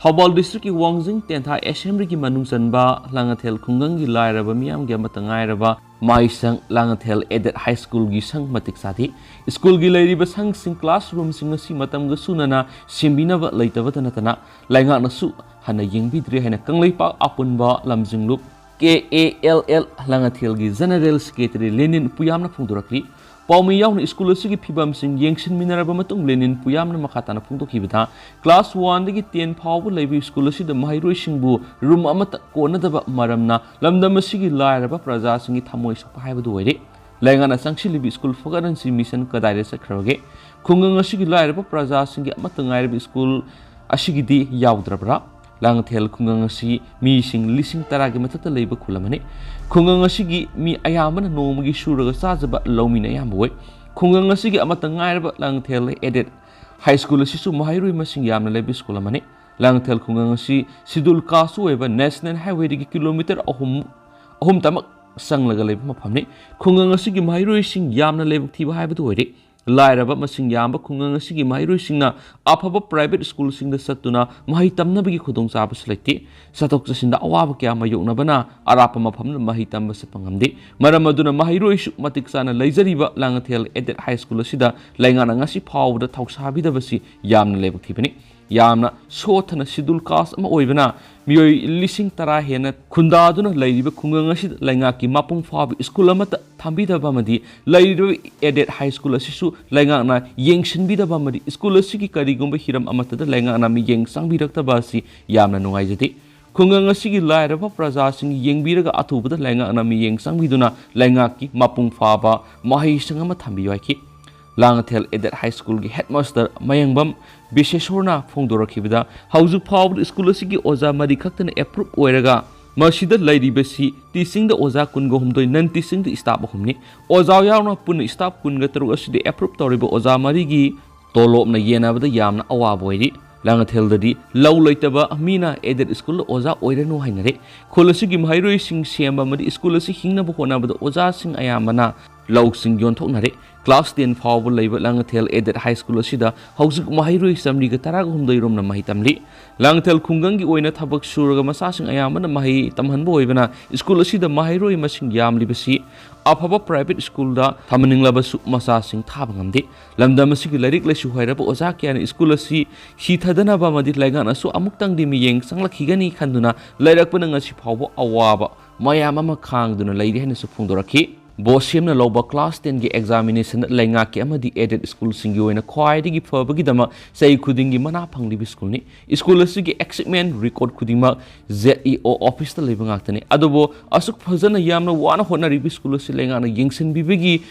ꯊꯧꯕꯥꯜ ꯗꯤꯁꯇ꯭ꯔꯤꯛꯀꯤ ꯋꯥꯡꯖꯤꯡ ꯇꯦꯟꯊꯥ ꯑꯦꯁꯦꯝꯕ꯭ꯂꯤꯒꯤ ꯃꯅꯨꯡ ꯆꯟꯕ ꯂꯥꯡꯉꯊꯦꯜ ꯈꯨꯡꯒꯪꯒꯤ ꯂꯥꯏꯔꯕ ꯃꯤꯌꯥꯝꯒꯤ ꯑꯃꯠꯇ ꯉꯥꯏꯔꯕ ꯃꯥꯏꯁꯪ ꯂꯥꯡꯉꯊꯦꯜ ꯑꯦꯗꯦꯠ ꯍꯥꯏ ꯁ꯭ꯀꯨꯜꯒꯤ ꯁꯪ ꯃꯇꯤꯛ ꯆꯥꯗꯦ꯫ ꯁ꯭ꯀꯨꯜꯒꯤ ꯂꯩꯔꯤꯕ ꯁꯪꯁꯤꯡ, ꯀ꯭ꯂꯥꯁꯔꯨꯝꯁꯤꯡ ꯑꯁꯤ ꯃꯇꯝꯒ ꯆꯨꯅꯅ ꯁꯦꯝꯕꯤꯅꯕ ꯂꯩꯇꯕꯇ ꯅꯠꯇꯅ ꯂꯩꯉꯥꯛꯅꯁꯨ ꯍꯟꯅ ꯌꯦꯡꯕꯤꯗ꯭ꯔꯦ ꯍꯥꯏꯅ ꯀꯪꯂꯩꯄꯥꯛ ꯑꯄꯨꯟꯕ ꯂꯝꯖꯤꯡꯂꯨꯞ K A L L ꯂꯥꯡꯉꯊꯦꯜꯒꯤ general secretary ꯂꯦꯅꯤꯟ ꯄꯨꯌꯥꯝꯅ ꯐꯣꯡꯗꯣꯔꯛꯂꯤ꯫ ꯄꯥꯎꯃꯤ ꯌꯥꯎꯅ ꯁ꯭ꯀꯨꯜ ꯑꯁꯤꯒꯤ ꯐꯤꯕꯝꯁꯤꯡ ꯌꯦꯡꯁꯤꯟꯃꯤꯟꯅꯔꯕ ꯃꯇꯨꯡ ꯂꯦꯅꯤꯟ ꯄꯨꯌꯥꯝꯅ ꯃꯈꯥ ꯇꯥꯅ ꯐꯣꯡꯗꯣꯛꯈꯤꯕꯗ, ꯀ꯭ꯂꯥꯁ ꯋꯥꯟꯗꯒꯤ ꯇꯦꯟ ꯐꯥꯎꯕ ꯂꯩꯕ ꯁ꯭ꯀꯨꯜ ꯑꯁꯤꯗ ꯃꯍꯩꯔꯣꯏꯁꯤꯡꯕꯨ ꯔꯨꯝ ꯑꯃꯠꯇ ꯀꯣꯟꯅꯗꯕ ꯃꯔꯝꯅ ꯂꯝꯗꯝ ꯑꯁꯤꯒꯤ ꯂꯥꯏꯔꯕ ꯄ꯭ꯔꯖꯥꯁꯤꯡꯒꯤ ꯊꯃꯣꯏ ꯁꯣꯛꯄ ꯍꯥꯏꯕꯗꯨ ꯑꯣꯏꯔꯦ꯫ ꯂꯩꯉꯥꯛꯅ ꯆꯪꯁꯤꯜꯂꯤꯕ ꯁ꯭ꯀꯨꯜ ꯐꯒꯠꯍꯟꯁꯤ ꯃꯤꯁꯟ ꯀꯗꯥꯏꯗ ꯆꯠꯈ꯭ꯔꯕꯒꯦ? ꯈꯨꯡꯒꯪ ꯑꯁꯤꯒꯤ ꯂꯥꯏꯔꯕ ꯄ꯭ꯔꯖꯥꯁꯤꯡꯒꯤ ꯑꯃꯠꯇ ꯉꯥꯏꯔꯕ ꯁ꯭ꯀꯨꯜ ꯑꯁꯤꯒꯤꯗꯤ ꯌꯥꯎꯗ꯭ꯔꯕ꯭ꯔꯥ? ꯂꯥꯡꯉꯊꯦꯜ ꯈꯨꯡꯒꯪ ꯑꯁꯤ ꯃꯤꯁꯤꯡ ꯂꯤꯁꯤꯡ ꯇꯔꯥꯒꯤ ꯃꯊꯛꯇ ꯂꯩꯕ ꯈꯨꯜ ꯑꯃꯅꯤ꯫ ꯈꯨꯡꯒꯪ ꯑꯁꯤꯒꯤ ꯃꯤ ꯑꯌꯥꯝꯕꯅ ꯅꯣꯡꯃꯒꯤ ꯁꯨꯔꯒ ꯆꯥꯖꯕ ꯂꯧꯃꯤꯅ ꯑꯌꯥꯝꯕ ꯑꯣꯏ꯫ ꯈꯨꯡꯒꯪ ꯑꯁꯤꯒꯤ ꯑꯃꯠꯇ ꯉꯥꯏꯔꯕ ꯂꯥꯡꯉꯊꯦꯜ ꯑꯦꯗꯦꯠ ꯍꯥꯏ ꯁ꯭ꯀꯨꯜ ꯑꯁꯤꯁꯨ ꯃꯍꯩꯔꯣꯏ ꯃꯁꯤꯡ ꯌꯥꯝꯅ ꯂꯩꯕ ꯁ꯭ꯀꯨꯜ ꯑꯃꯅꯤ꯫ ꯂꯥꯡꯉꯊꯦꯜ ꯈꯨꯡꯒꯪ ꯑꯁꯤ ꯁꯤꯗꯨꯜ ꯀꯥꯁ ꯑꯣꯏꯕ ꯅꯦꯁꯅꯦꯜ ꯍꯥꯏꯋꯦꯗꯒꯤ ꯀꯤꯂꯣꯃꯤꯇꯔ ꯑꯍꯨꯝ, ꯑꯍꯨꯝ ꯇꯃꯛ ꯆꯪꯂꯒ ꯂꯩꯕ ꯃꯐꯝꯅꯤ꯫ ꯈꯨꯡꯒꯪ ꯑꯁꯤꯒꯤ ꯃꯍꯩꯔꯣꯏꯁꯤꯡ ꯌꯥꯝꯅ ꯂꯥꯏꯕꯛ ꯊꯤꯕ ꯍꯥꯏꯕꯗꯨ ꯑꯣꯏꯔꯦ꯫ ꯂꯥꯏꯔꯕ ꯃꯁꯤꯡ ꯌꯥꯝꯕ ꯈꯨꯡꯒꯪ ꯑꯁꯤꯒꯤ ꯃꯍꯩꯔꯣꯏꯁꯤꯡꯅ ꯑꯐꯕ ꯄ꯭ꯔꯥꯏꯚꯦꯠ ꯁ꯭ꯀꯨꯜꯁꯤꯡꯗ ꯆꯠꯇꯨꯅ ꯃꯍꯩ ꯇꯝꯅꯕꯒꯤ ꯈꯨꯗꯣꯡꯆꯥꯕꯁꯨ ꯂꯩꯇꯦ꯫ ꯆꯠꯊꯣꯛ ꯆꯠꯁꯤꯟꯗ ꯑꯋꯥꯕ ꯀꯌꯥ ꯃꯥꯌꯣꯛꯅꯕꯅ ꯑꯔꯥꯞꯄ ꯃꯐꯝꯗ ꯃꯍꯩ ꯇꯝꯕ ꯆꯠꯄ ꯉꯝꯗꯦ꯫ ꯃꯔꯝ ꯑꯗꯨꯅ ꯃꯍꯩꯔꯣꯏꯁꯨ ꯃꯇꯤꯛ ꯆꯥꯅ ꯂꯩꯖꯔꯤꯕ ꯂꯥꯡꯉꯊꯦꯜ ꯑꯦꯗꯦꯠ ꯍꯥꯏ ꯁ꯭ꯀꯨꯜ ꯑꯁꯤꯗ ꯂꯩꯉꯥꯛꯅ ꯉꯁꯤ ꯐꯥꯎꯕꯗ ꯊꯧꯁꯥꯕꯤꯗꯕꯁꯤ ꯌꯥꯝꯅ ꯂꯥꯏꯕꯛ ꯊꯤꯕꯅꯤ꯫ ꯌꯥꯝꯅ ꯁꯣꯠꯊꯅ ꯁꯤꯗꯨꯜ ꯀꯥꯁ ꯑꯃ ꯑꯣꯏꯕꯅ ꯃꯤꯑꯣꯏ ꯂꯤꯁꯤꯡ ꯇꯔꯥ ꯍꯦꯟꯅ ꯈꯨꯟꯗꯥꯗꯨꯅ ꯂꯩꯔꯤꯕ ꯈꯨꯡꯒꯪ ꯑꯁꯤꯗ ꯂꯩꯉꯥꯛꯀꯤ ꯃꯄꯨꯡ ꯐꯥꯕ ꯁ꯭ꯀꯨꯜ ꯑꯃꯠꯇ ꯊꯝꯕꯤꯗꯕ ꯑꯃꯗꯤ ꯂꯩꯔꯤꯕ ꯑꯦꯗꯦꯠ ꯍꯥꯏ ꯁ꯭ꯀꯨꯜ ꯑꯁꯤꯁꯨ ꯂꯩꯉꯥꯛꯅ ꯌꯦꯡꯁꯤꯟꯕꯤꯗꯕ ꯑꯃꯗꯤ ꯁ꯭ꯀꯨꯜ ꯑꯁꯤꯒꯤ ꯀꯔꯤꯒꯨꯝꯕ ꯍꯤꯔꯝ ꯑꯃꯠꯇꯗ ꯂꯩꯉꯥꯛꯅ ꯃꯤꯠꯌꯦꯡ ꯆꯪꯕꯤꯔꯛꯇꯕ ꯑꯁꯤ ꯌꯥꯝꯅ ꯅꯨꯡꯉꯥꯏꯖꯗꯦ꯫ ꯈꯨꯡꯒꯪ ꯑꯁꯤꯒꯤ ꯂꯥꯏꯔꯕ ꯄ꯭ꯔꯖꯥꯁꯤꯡ ꯌꯦꯡꯕꯤꯔꯒ ꯑꯊꯨꯕꯗ ꯂꯩꯉꯥꯛꯅ ꯃꯤꯠꯌꯦꯡ ꯆꯪꯕꯤꯗꯨꯅ ꯂꯩꯉꯥꯛꯀꯤ ꯃꯄꯨꯡ ꯐꯥꯕ ꯃꯍꯩꯁꯪ ꯑꯃ ꯊꯝꯕꯤꯌꯨ ꯍꯥꯏꯈꯤ꯫ ꯂꯥꯡꯉꯊꯦꯜ ꯑꯦꯗꯦꯠ ꯍꯥꯏ ꯁ꯭ꯀꯨꯜꯒꯤ ꯍꯦꯗꯃꯥꯁꯇꯔ ꯃꯌꯦꯡꯕꯝ ꯕꯤꯁꯦꯁꯣꯔꯅ ꯐꯣꯡꯗꯣꯔꯛꯈꯤꯕꯗ, ꯍꯧꯖꯤꯛ ꯐꯥꯎꯕꯗ ꯁ꯭ꯀꯨꯜ ꯑꯁꯤꯒꯤ ꯑꯣꯖꯥ ꯃꯔꯤ ꯈꯛꯇꯅ ꯑꯦꯄ꯭ꯔꯨꯞ ꯑꯣꯏꯔꯒ ꯃꯁꯤꯗ ꯂꯩꯔꯤꯕꯁꯤ ꯇꯤꯆꯤꯡꯗ ꯑꯣꯖꯥ ꯀꯨꯟꯒ ꯍꯨꯝꯗꯣꯏ, ꯅꯟ ꯇꯤꯆꯤꯡꯗ ꯁ꯭ꯇꯥꯐ ꯑꯍꯨꯝꯅꯤ꯫ ꯑꯣꯖꯥ ꯌꯥꯎꯅ ꯄꯨꯟꯅ ꯁ꯭ꯇꯥꯐ ꯀꯨꯟꯒ ꯇꯔꯨꯛ ꯑꯁꯤꯗ ꯑꯦꯄ꯭ꯔꯨꯞ ꯇꯧꯔꯤꯕ ꯑꯣꯖꯥ ꯃꯔꯤꯒꯤ ꯇꯣꯂꯣꯞꯅ ꯌꯦꯟꯅꯕꯗ ꯌꯥꯝꯅ ꯑꯋꯥꯕ ꯑꯣꯏꯔꯤ꯫ ꯂꯥꯡꯉꯊꯦꯜꯗꯗꯤ ꯂꯧ ꯂꯩꯇꯕ ꯃꯤꯅ ꯑꯦꯗꯦꯠ ꯁ꯭ꯀꯨꯜꯗ ꯑꯣꯖꯥ ꯑꯣꯏꯔꯅꯨ ꯍꯥꯏꯅꯔꯦ꯫ ꯈꯨꯜ ꯑꯁꯤꯒꯤ ꯃꯍꯩꯔꯣꯏꯁꯤꯡ ꯁꯦꯝꯕ ꯑꯃꯗꯤ ꯁ꯭ꯀꯨꯜ ꯑꯁꯤ ꯍꯤꯡꯅꯕ ꯍꯣꯠꯅꯕꯗ ꯑꯣꯖꯥꯁꯤꯡ ꯑꯌꯥꯝꯕꯅ ꯂꯧꯁꯤꯡ ꯌꯣꯟꯊꯣꯛꯅꯔꯦ꯫ ꯀ꯭ꯂꯥꯁ ꯇꯦꯟ ꯐꯥꯎꯕ ꯂꯩꯕ ꯂꯥꯡꯉꯊꯦꯜ ꯑꯦꯗꯦꯠ ꯍꯥꯏ ꯁ꯭ꯀꯨꯜ ꯑꯁꯤꯗ ꯍꯧꯖꯤꯛ ꯃꯍꯩꯔꯣꯏ ꯆꯥꯃꯔꯤꯒ ꯇꯔꯥꯒ ꯍꯨꯝꯗꯣꯏ ꯔꯣꯝꯅ ꯃꯍꯩ ꯇꯝꯂꯤ꯫ ꯂꯥꯡꯉꯊꯦꯜ ꯈꯨꯡꯒꯪꯒꯤ ꯑꯣꯏꯅ ꯊꯕꯛ ꯁꯨꯔꯒ ꯃꯆꯥꯁꯤꯡ ꯑꯌꯥꯝꯕꯅ ꯃꯍꯩ ꯇꯝꯍꯟꯕ ꯑꯣꯏꯕꯅ ꯁ꯭ꯀꯨꯜ ꯑꯁꯤꯗ ꯃꯍꯩꯔꯣꯏ ꯃꯁꯤꯡ ꯌꯥꯝꯂꯤꯕꯁꯤ ꯑꯐꯕ ꯄ꯭ꯔꯥꯏꯚꯦꯠ ꯁ꯭ꯀꯨꯜꯗ ꯊꯝꯍꯟꯅꯤꯡꯂꯕꯁꯨ ꯃꯆꯥꯁꯤꯡ ꯊꯥꯕ ꯉꯝꯗꯦ꯫ ꯂꯝꯗꯝ ꯑꯁꯤꯒꯤ ꯂꯥꯏꯔꯤꯛ ꯂꯥꯏꯁꯨ ꯍꯩꯔꯕ ꯑꯣꯖꯥ ꯀꯌꯥꯅ ꯁ꯭ꯀꯨꯜ ꯑꯁꯤ ꯁꯤꯊꯗꯅꯕ ꯑꯃꯗꯤ ꯂꯩꯉꯥꯛꯅꯁꯨ ꯑꯃꯨꯛꯇꯪꯗꯤ ꯃꯤꯠꯌꯦꯡ ꯆꯪꯂꯛꯈꯤꯒꯅꯤ ꯈꯟꯗꯨꯅ ꯂꯩꯔꯛꯄꯅ ꯉꯁꯤ ꯐꯥꯎꯕ ꯑꯋꯥꯕ ꯃꯌꯥꯝ ꯑꯃ ꯈꯥꯡꯗꯨꯅ ꯂꯩꯔꯤ ꯍꯥꯏꯅꯁꯨ ꯐꯣꯡꯗꯣꯔꯛꯈꯤ꯫ ꯕꯣꯁꯦꯝꯅ ꯂꯧꯕ class ten ꯒꯤ examination ꯂꯩꯉꯥꯛꯀꯤ ꯑꯃꯗꯤ aided school ꯁꯤꯡꯒꯤ ꯑꯣꯏꯅ ꯈ꯭ꯋꯥꯏꯗꯒꯤ ꯐꯕꯒꯤꯗꯃꯛ ꯆꯍꯤ ꯈꯨꯗꯤꯡꯒꯤ ꯃꯅꯥ ꯐꯪꯂꯤꯕ school ꯅꯤ꯫ School ꯑꯁꯤꯒꯤ achievement record ꯈꯨꯗꯤꯡꯃꯛ Z E O office ꯇ ꯂꯩꯕ ꯉꯥꯛꯇꯅꯤ꯫ ꯑꯗꯨꯕꯨ ꯑꯁꯨꯛ ꯐꯖꯅ ꯌꯥꯝꯅ ꯋꯥꯅ ꯍꯣꯠꯅꯔꯤꯕ school ꯑꯁꯤ ꯂꯩꯉꯥꯛꯅ ꯌꯦꯡꯁꯤꯟꯕꯤꯕꯒꯤ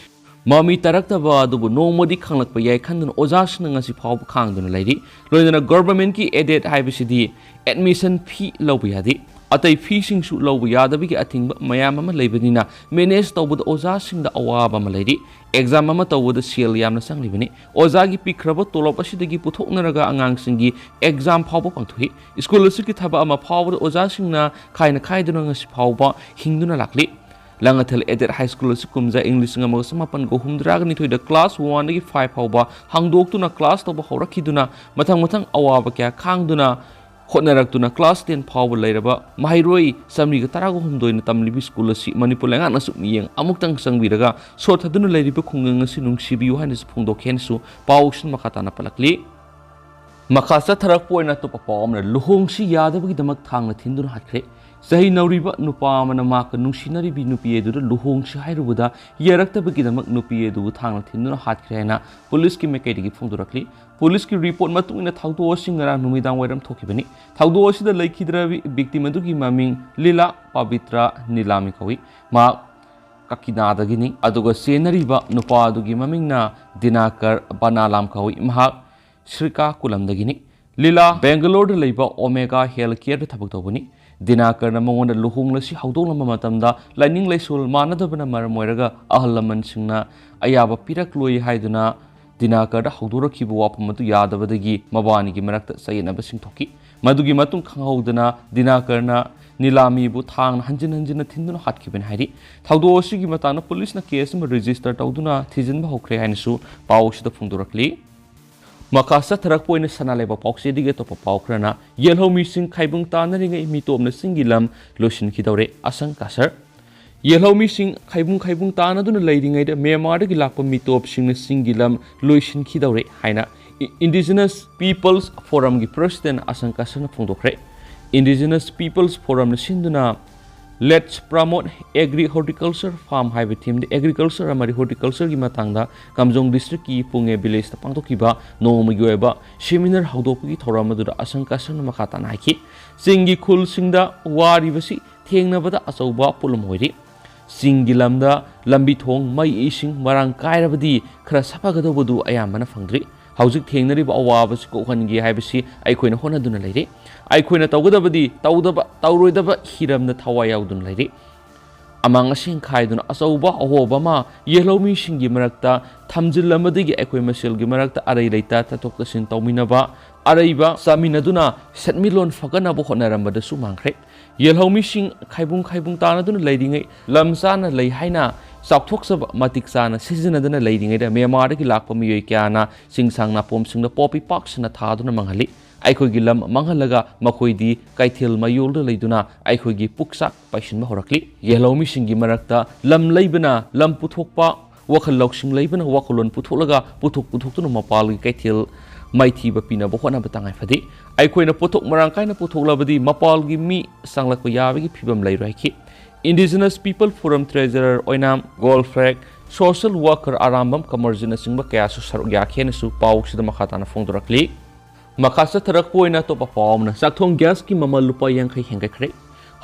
ꯃꯃꯤ ꯇꯥꯔꯛꯇꯕ ꯑꯗꯨꯕꯨ ꯅꯣꯡꯃꯗꯤ ꯈꯪꯂꯛꯄ ꯌꯥꯏ ꯈꯟꯗꯨꯅ ꯑꯣꯖꯥꯁꯤꯡꯅ ꯉꯁꯤ ꯐꯥꯎꯕ ꯈꯥꯡꯗꯨꯅ ꯂꯩꯔꯤ꯫ ꯂꯣꯏꯅꯅ government ꯀꯤ aided ꯍꯥꯏꯕꯁꯤꯗꯤ admission fee ꯂꯧꯕ ꯌꯥꯗꯦ꯫ ꯑꯇꯩ fee ꯁꯤꯡꯁꯨ ꯂꯧꯕ ꯌꯥꯗꯕꯒꯤ ꯑꯊꯤꯡꯕ ꯃꯌꯥꯝ ꯑꯃ ꯂꯩꯕꯅꯤꯅ manage ꯇꯧꯕꯗ ꯑꯣꯖꯥꯁꯤꯡꯗ ꯑꯋꯥꯕ ꯑꯃ ꯂꯩꯔꯤ꯫ Exam ꯑꯃ ꯇꯧꯕꯗ ꯁꯦꯜ ꯌꯥꯝꯅ ꯆꯪꯂꯤꯕꯅꯤ꯫ ꯑꯣꯖꯥꯒꯤ ꯄꯤꯛꯈ꯭ꯔꯕ ꯇꯣꯂꯣꯞ ꯑꯁꯤꯗꯒꯤ ꯄꯨꯊꯣꯛꯅꯔꯒ ꯑꯉꯥꯡꯁꯤꯡꯒꯤ exam ꯐꯥꯎꯕ ꯄꯥꯡꯊꯣꯛꯏ꯫ School ꯑꯁꯤꯒꯤ ꯊꯕꯛ ꯑꯃ ꯐꯥꯎꯕꯗ ꯑꯣꯖꯥꯁꯤꯡꯅ ꯈꯥꯏꯅ ꯈꯥꯏꯗꯨꯅ ꯉꯁꯤ ꯐꯥꯎꯕ ꯍꯤꯡꯗꯨꯅ ꯂꯥꯛꯂꯤ꯫ ꯂꯥꯡꯉꯊꯦꯜ aided high school ꯑꯁꯤ ꯀꯨꯝꯖꯥ ꯏꯪ ꯂꯤꯁꯤꯡ ꯑꯃꯒ ꯆꯃꯥꯄꯟꯒ ꯍꯨꯝꯗ꯭ꯔꯥꯒ ꯅꯤꯊꯣꯏꯗ class one ꯗꯒꯤ five ꯐꯥꯎꯕ ꯍꯥꯡꯗꯣꯛꯇꯨꯅ class ꯇꯧꯕ ꯍꯧꯔꯛꯈꯤꯗꯨꯅ ꯃꯊꯪ ꯃꯊꯪ ꯑꯋꯥꯕ ꯀꯌꯥ ꯈꯥꯡꯗꯨꯅ ꯍꯣꯠꯅꯔꯛꯇꯨꯅ class ten ꯐꯥꯎꯕ ꯂꯩꯔꯕ ꯃꯍꯩꯔꯣꯏ ꯆꯥꯃꯔꯤꯒ ꯇꯔꯥꯒ ꯍꯨꯝꯗꯣꯏꯅ ꯇꯝꯂꯤꯕ school ꯑꯁꯤ ꯃꯅꯤꯄꯨꯔ ꯂꯩꯉꯥꯛꯅꯁꯨ ꯃꯤꯠꯌꯦꯡ ꯑꯃꯨꯛꯇꯪ ꯆꯪꯕꯤꯔꯒ ꯁꯣꯠꯊꯗꯨꯅ ꯂꯩꯔꯤꯕ ꯈꯨꯡꯒꯪ ꯑꯁꯤ ꯅꯨꯡꯁꯤꯕꯤꯌꯨ ꯍꯥꯏꯅꯁꯨ ꯐꯣꯡꯗꯣꯛꯈꯤ ꯍꯥꯏꯅꯁꯨ ꯄꯥꯎꯁꯤꯅ ꯃꯈꯥ ꯇꯥꯅ ꯄꯜꯂꯛꯂꯤ꯫ ꯃꯈꯥ ꯆꯠꯊꯔꯛꯄ ꯑꯣꯏꯅ ꯑꯇꯣꯞꯄ ꯄꯥꯎ ꯑꯃꯅ ꯂꯨꯍꯣꯡꯁꯤ ꯌꯥꯗꯕꯒꯤꯗꯃꯛ ꯊꯥꯡꯅ ꯊꯤꯟꯗꯨꯅ ꯍꯥꯠꯈ꯭ꯔꯦ꯫ ꯆꯍꯤ ꯅꯧꯔꯤꯕ ꯅꯨꯄꯥ ꯑꯃꯅ ꯃꯍꯥꯛꯀ ꯅꯨꯡꯁꯤꯅꯔꯤꯕꯤ ꯅꯨꯄꯤ ꯑꯗꯨꯗ ꯂꯨꯍꯣꯡꯁꯤ ꯍꯥꯏꯔꯨꯕꯗ ꯌꯥꯔꯛꯇꯕꯒꯤꯗꯃꯛ ꯅꯨꯄꯤ ꯑꯗꯨꯕꯨ ꯊꯥꯡꯅ ꯊꯤꯟꯗꯨꯅ ꯍꯥꯠꯈ꯭ꯔꯦ ꯍꯥꯏꯅ police ꯀꯤ ꯃꯥꯏꯀꯩꯗꯒꯤ ꯐꯣꯡꯗꯣꯔꯛꯂꯤ꯫ Police ꯀꯤ report ꯃꯇꯨꯡ ꯏꯟꯅ ꯊꯧꯗꯣꯛ ꯑꯁꯤ ꯉꯔꯥꯡ ꯅꯨꯃꯤꯗꯥꯡ ꯋꯥꯏꯔꯝ ꯊꯣꯛꯈꯤꯕꯅꯤ꯫ ꯊꯧꯗꯣꯛ ꯑꯁꯤꯗ ꯂꯩꯈꯤꯗ꯭ꯔꯕꯤ victim ꯑꯗꯨꯒꯤ ꯃꯃꯤꯡ ꯂꯤꯂꯥ ꯄꯕꯤꯇ꯭ꯔ ꯅꯤꯂꯥꯃꯤ ꯀꯧꯏ꯫ ꯃꯍꯥꯛ ꯀꯀꯤꯅꯥꯗꯒꯤꯅꯤ꯫ ꯑꯗꯨꯒ ꯆꯦꯟꯅꯔꯤꯕ ꯅꯨꯄꯥ ꯑꯗꯨꯒꯤ ꯃꯃꯤꯡꯅ ꯗꯤꯅꯥꯀꯔ ꯕꯅꯥꯂꯥꯝ ꯀꯧꯏ꯫ ꯃꯍꯥꯛ ꯁ꯭ꯔꯤꯀꯥꯀꯨꯂꯝꯗꯒꯤꯅꯤ꯫ ꯂꯤꯂꯥ ꯕꯦꯡꯒꯂꯣꯔꯗ ꯂꯩꯕ Omega Health Care ꯗ ꯊꯕꯛ ꯇꯧꯕꯅꯤ꯫ ꯗꯤꯅꯥꯀꯔꯅ ꯃꯉꯣꯟꯗ ꯂꯨꯍꯣꯡꯂꯁꯤ ꯍꯧꯗꯣꯛꯂꯝꯕ ꯃꯇꯝꯗ ꯂꯥꯏꯅꯤꯡ ꯂꯥꯏꯁꯣꯜ ꯃꯥꯟꯅꯗꯕꯅ ꯃꯔꯝ ꯑꯣꯏꯔꯒ ꯑꯍꯜ ꯂꯃꯟꯁꯤꯡꯅ ꯑꯌꯥꯕ ꯄꯤꯔꯛꯂꯣꯏ ꯍꯥꯏꯗꯨꯅ ꯗꯤꯅꯥꯀꯔꯗ ꯍꯧꯗꯣꯔꯛꯈꯤꯕ ꯋꯥꯐꯝ ꯑꯗꯨ ꯌꯥꯗꯕꯗꯒꯤ ꯃꯕꯥꯅꯤꯒꯤ ꯃꯔꯛꯇ ꯆꯌꯦꯠꯅꯕꯁꯤꯡ ꯊꯣꯛꯈꯤ꯫ ꯃꯗꯨꯒꯤ ꯃꯇꯨꯡ ꯈꯪꯍꯧꯗꯅ ꯗꯤꯅꯥꯀꯔꯅ ꯅꯤꯂꯥꯃꯤꯕꯨ ꯊꯥꯡꯅ ꯍꯟꯖꯤꯟ ꯍꯟꯖꯤꯟꯅ ꯊꯤꯟꯗꯨꯅ ꯍꯥꯠꯈꯤꯕꯅꯤ ꯍꯥꯏꯔꯤ꯫ ꯊꯧꯗꯣꯛ ꯑꯁꯤꯒꯤ ꯃꯇꯥꯡꯗ police ꯅ case ꯑꯃ register ꯇꯧꯗꯨꯅ ꯊꯤꯖꯤꯟꯕ ꯍꯧꯈ꯭ꯔꯦ ꯍꯥꯏꯅꯁꯨ ꯄꯥꯎ ꯑꯁꯤꯗ ꯐꯣꯡꯗꯣꯔꯛꯂꯤ꯫ ꯃꯈꯥ ꯆꯠꯊꯔꯛꯄ ꯑꯣꯏꯅ ꯁꯅꯥ ꯂꯩꯕꯥꯛ ꯄꯥꯎꯆꯦꯗꯒꯤ ꯑꯇꯣꯞꯄ ꯄꯥꯎ ꯈꯔꯅ ꯌꯦꯜꯍꯧꯃꯤꯁꯤꯡ ꯈꯥꯏꯕꯨꯡ ꯇꯥꯟꯅꯔꯤꯉꯩ ꯃꯤꯇꯣꯞꯅ ꯆꯤꯡꯒꯤ ꯂꯝ ꯂꯣꯏꯁꯤꯟꯈꯤꯗꯧꯔꯦ, ꯑꯁꯪ ꯀꯥꯁꯔ꯫ ꯌꯦꯜꯍꯧꯃꯤꯁꯤꯡ ꯈꯥꯏꯕꯨꯡ ꯈꯥꯏꯕꯨꯡ ꯇꯥꯟꯅꯗꯨꯅ ꯂꯩꯔꯤꯉꯩꯗ ꯃ꯭ꯌꯥꯟꯃꯥꯔꯗꯒꯤ ꯂꯥꯛꯄ ꯃꯤꯇꯣꯞꯁꯤꯡꯅ ꯆꯤꯡꯒꯤ ꯂꯝ ꯂꯣꯏꯁꯤꯟꯈꯤꯗꯧꯔꯦ ꯍꯥꯏꯅ ꯏ-, Indigenous Peoples Forum ꯒꯤ president ꯑꯁꯪ ꯀꯥꯁꯔꯅ ꯐꯣꯡꯗꯣꯛꯈ꯭ꯔꯦ꯫ Indigenous Peoples Forum ꯅ ꯁꯤꯟꯗꯨꯅ Let's Promote Agri Horticulture Farm ꯍꯥꯏꯕ themeꯗ agriculture ꯑꯃꯗꯤ horticultureꯒꯤ ꯃꯇꯥꯡꯗ ꯀꯥꯝꯖꯣꯡ districtꯀꯤ ꯄꯨꯡꯉꯦ villageꯇ ꯄꯥꯡꯊꯣꯛꯈꯤꯕ ꯅꯣꯡꯃꯒꯤ ꯑꯣꯏꯕ seminar ꯍꯧꯗꯣꯛꯄꯒꯤ ꯊꯧꯔꯝ ꯑꯗꯨꯗ ꯑꯁꯪ ꯀꯥꯁꯪꯅ ꯃꯈꯥ ꯇꯥꯅ ꯍꯥꯏꯈꯤ꯫ ꯆꯤꯡꯒꯤ ꯈꯨꯜꯁꯤꯡꯗ ꯋꯥꯔꯤꯕꯁꯤ ꯊꯦꯡꯅꯕꯗ ꯑꯆꯧꯕ ꯄꯣꯠꯂꯨꯝ ꯑꯣꯏꯔꯤ꯫ ꯆꯤꯡꯒꯤ ꯂꯝꯗ ꯂꯝꯕꯤ ꯊꯣꯡ, ꯃꯩ ꯏꯁꯤꯡ ꯃꯔꯥꯡ ꯀꯥꯏꯔꯕꯗꯤ ꯈꯔ ꯁꯥꯐꯒꯗꯧꯕꯗꯨ ꯑꯌꯥꯝꯕꯅ ꯐꯪꯗ꯭ꯔꯤ꯫ ꯍꯧꯖꯤꯛ ꯊꯦꯡꯅꯔꯤꯕ ꯑꯋꯥꯕꯁꯤ ꯀꯣꯛꯍꯟꯒꯦ ꯍꯥꯏꯕꯁꯤ ꯑꯩꯈꯣꯏꯅ ꯍꯣꯠꯅꯗꯨꯅ ꯂꯩꯔꯤ꯫ ꯑꯩꯈꯣꯏꯅ ꯇꯧꯒꯗꯕꯗꯤ ꯇꯧꯗꯕ, ꯇꯧꯔꯣꯏꯗꯕ ꯍꯤꯔꯝꯗ ꯊꯋꯥꯏ ꯌꯥꯎꯗꯨꯅ ꯂꯩꯔꯤ꯫ ꯑꯃꯥꯡ ꯑꯁꯦꯡ ꯈꯥꯏꯗꯨꯅ ꯑꯆꯧꯕ ꯑꯍꯣꯕ ꯑꯃ ꯌꯦꯜꯍꯧꯃꯤꯁꯤꯡꯒꯤ ꯃꯔꯛꯇ ꯊꯝꯖꯤꯜꯂꯝꯕꯗꯒꯤ ꯑꯩꯈꯣꯏ ꯃꯁꯦꯜꯒꯤ ꯃꯔꯛꯇ ꯑꯔꯩ ꯂꯩꯇ ꯇꯠꯊꯣꯛ ꯇꯠꯁꯤꯟ ꯇꯧꯃꯤꯟꯅꯕ, ꯑꯔꯩꯕ ꯆꯥꯃꯤꯟꯅꯗꯨꯅ ꯁꯦꯟꯃꯤꯠꯂꯣꯟ ꯐꯒꯠꯅꯕ ꯍꯣꯠꯅꯔꯝꯕꯗꯁꯨ ꯃꯥꯡꯈ꯭ꯔꯦ꯫ ꯌꯦꯜꯍꯧꯃꯤꯁꯤꯡ ꯈꯥꯏꯕꯨꯡ ꯈꯥꯏꯕꯨꯡ ꯇꯥꯅꯗꯨꯅ ꯂꯩꯔꯤꯉꯩ, ꯂꯝ ꯆꯥꯅ ꯂꯩ ꯍꯥꯏꯅ ꯆꯥꯎꯊꯣꯛꯆꯕ ꯃꯇꯤꯛ ꯆꯥꯅ ꯁꯤꯖꯤꯟꯅꯗꯅ ꯂꯩꯔꯤꯉꯩꯗ ꯃ꯭ꯌꯥꯟꯃꯥꯔꯗꯒꯤ ꯂꯥꯛꯄ ꯃꯤꯑꯣꯏ ꯀꯌꯥꯅ ꯆꯤꯡꯁꯥꯡ ꯅꯥꯄꯣꯝꯁꯤꯡꯗ ꯄꯣꯄꯤ ꯄꯥꯛ ꯁꯟꯅ ꯊꯥꯗꯨꯅ ꯃꯥꯡꯍꯜꯂꯤ꯫ ꯑꯩꯈꯣꯏꯒꯤ ꯂꯝ ꯃꯥꯡꯍꯜꯂꯒ ꯃꯈꯣꯏꯗꯤ ꯀꯩꯊꯦꯜ ꯃꯌꯣꯜꯗ ꯂꯩꯗꯨꯅ ꯑꯩꯈꯣꯏꯒꯤ ꯄꯨꯛꯆꯥꯛ ꯄꯥꯏꯁꯤꯟꯕ ꯍꯧꯔꯛꯂꯤ꯫ ꯌꯦꯜꯍꯧꯃꯤꯁꯤꯡꯒꯤ ꯃꯔꯛꯇ ꯂꯝ ꯂꯩꯕꯅ ꯂꯝ ꯄꯨꯊꯣꯛꯄ, ꯋꯥꯈꯜ ꯂꯧꯁꯤꯡ ꯂꯩꯕꯅ ꯋꯥꯈꯜꯂꯣꯟ ꯄꯨꯊꯣꯛꯂꯒ ꯄꯨꯊꯣꯛ ꯄꯨꯊꯣꯛꯇꯨꯅ ꯃꯄꯥꯜꯒꯤ ꯀꯩꯊꯦꯜ ꯃꯥꯏꯊꯤꯕ ꯄꯤꯅꯕ ꯍꯣꯠꯅꯕ ꯇꯉꯥꯏ ꯐꯗꯦ꯫ ꯑꯩꯈꯣꯏꯅ ꯄꯣꯠꯊꯣꯛ ꯃꯔꯥꯡ ꯀꯥꯏꯅ ꯄꯨꯊꯣꯛꯂꯕꯗꯤ ꯃꯄꯥꯜꯒꯤ ꯃꯤ ꯆꯪꯂꯛꯄ ꯌꯥꯕꯒꯤ ꯐꯤꯕꯝ ꯂꯩꯔꯣꯏ ꯍꯥꯏꯈꯤ꯫ Indigenous People Forum Treasurer ꯑꯣꯏꯅ Golfrek Social Worker ꯑꯔꯥꯝꯕꯝ ꯀꯃꯔꯖꯤꯠꯅꯆꯤꯡꯕ ꯀꯌꯥꯁꯨ ꯁꯔꯨꯛ ꯌꯥꯈꯤ ꯍꯥꯏꯅꯁꯨ ꯄꯥꯎꯁꯤꯗ ꯃꯈꯥ ꯇꯥꯅ ꯐꯣꯡꯗꯣꯔꯛꯂꯤ꯫ ꯃꯈꯥ ꯆꯠꯊꯔꯛꯄ ꯑꯣꯏꯅ ꯑꯇꯣꯞꯄ ꯄꯥꯎ ꯑꯃꯅ, ꯆꯥꯛꯊꯣꯡ gas ꯀꯤ ꯃꯃꯜ ꯂꯨꯄꯥ ꯌꯥꯡꯈꯩ ꯍꯦꯟꯒꯠꯈ꯭ꯔꯦ꯫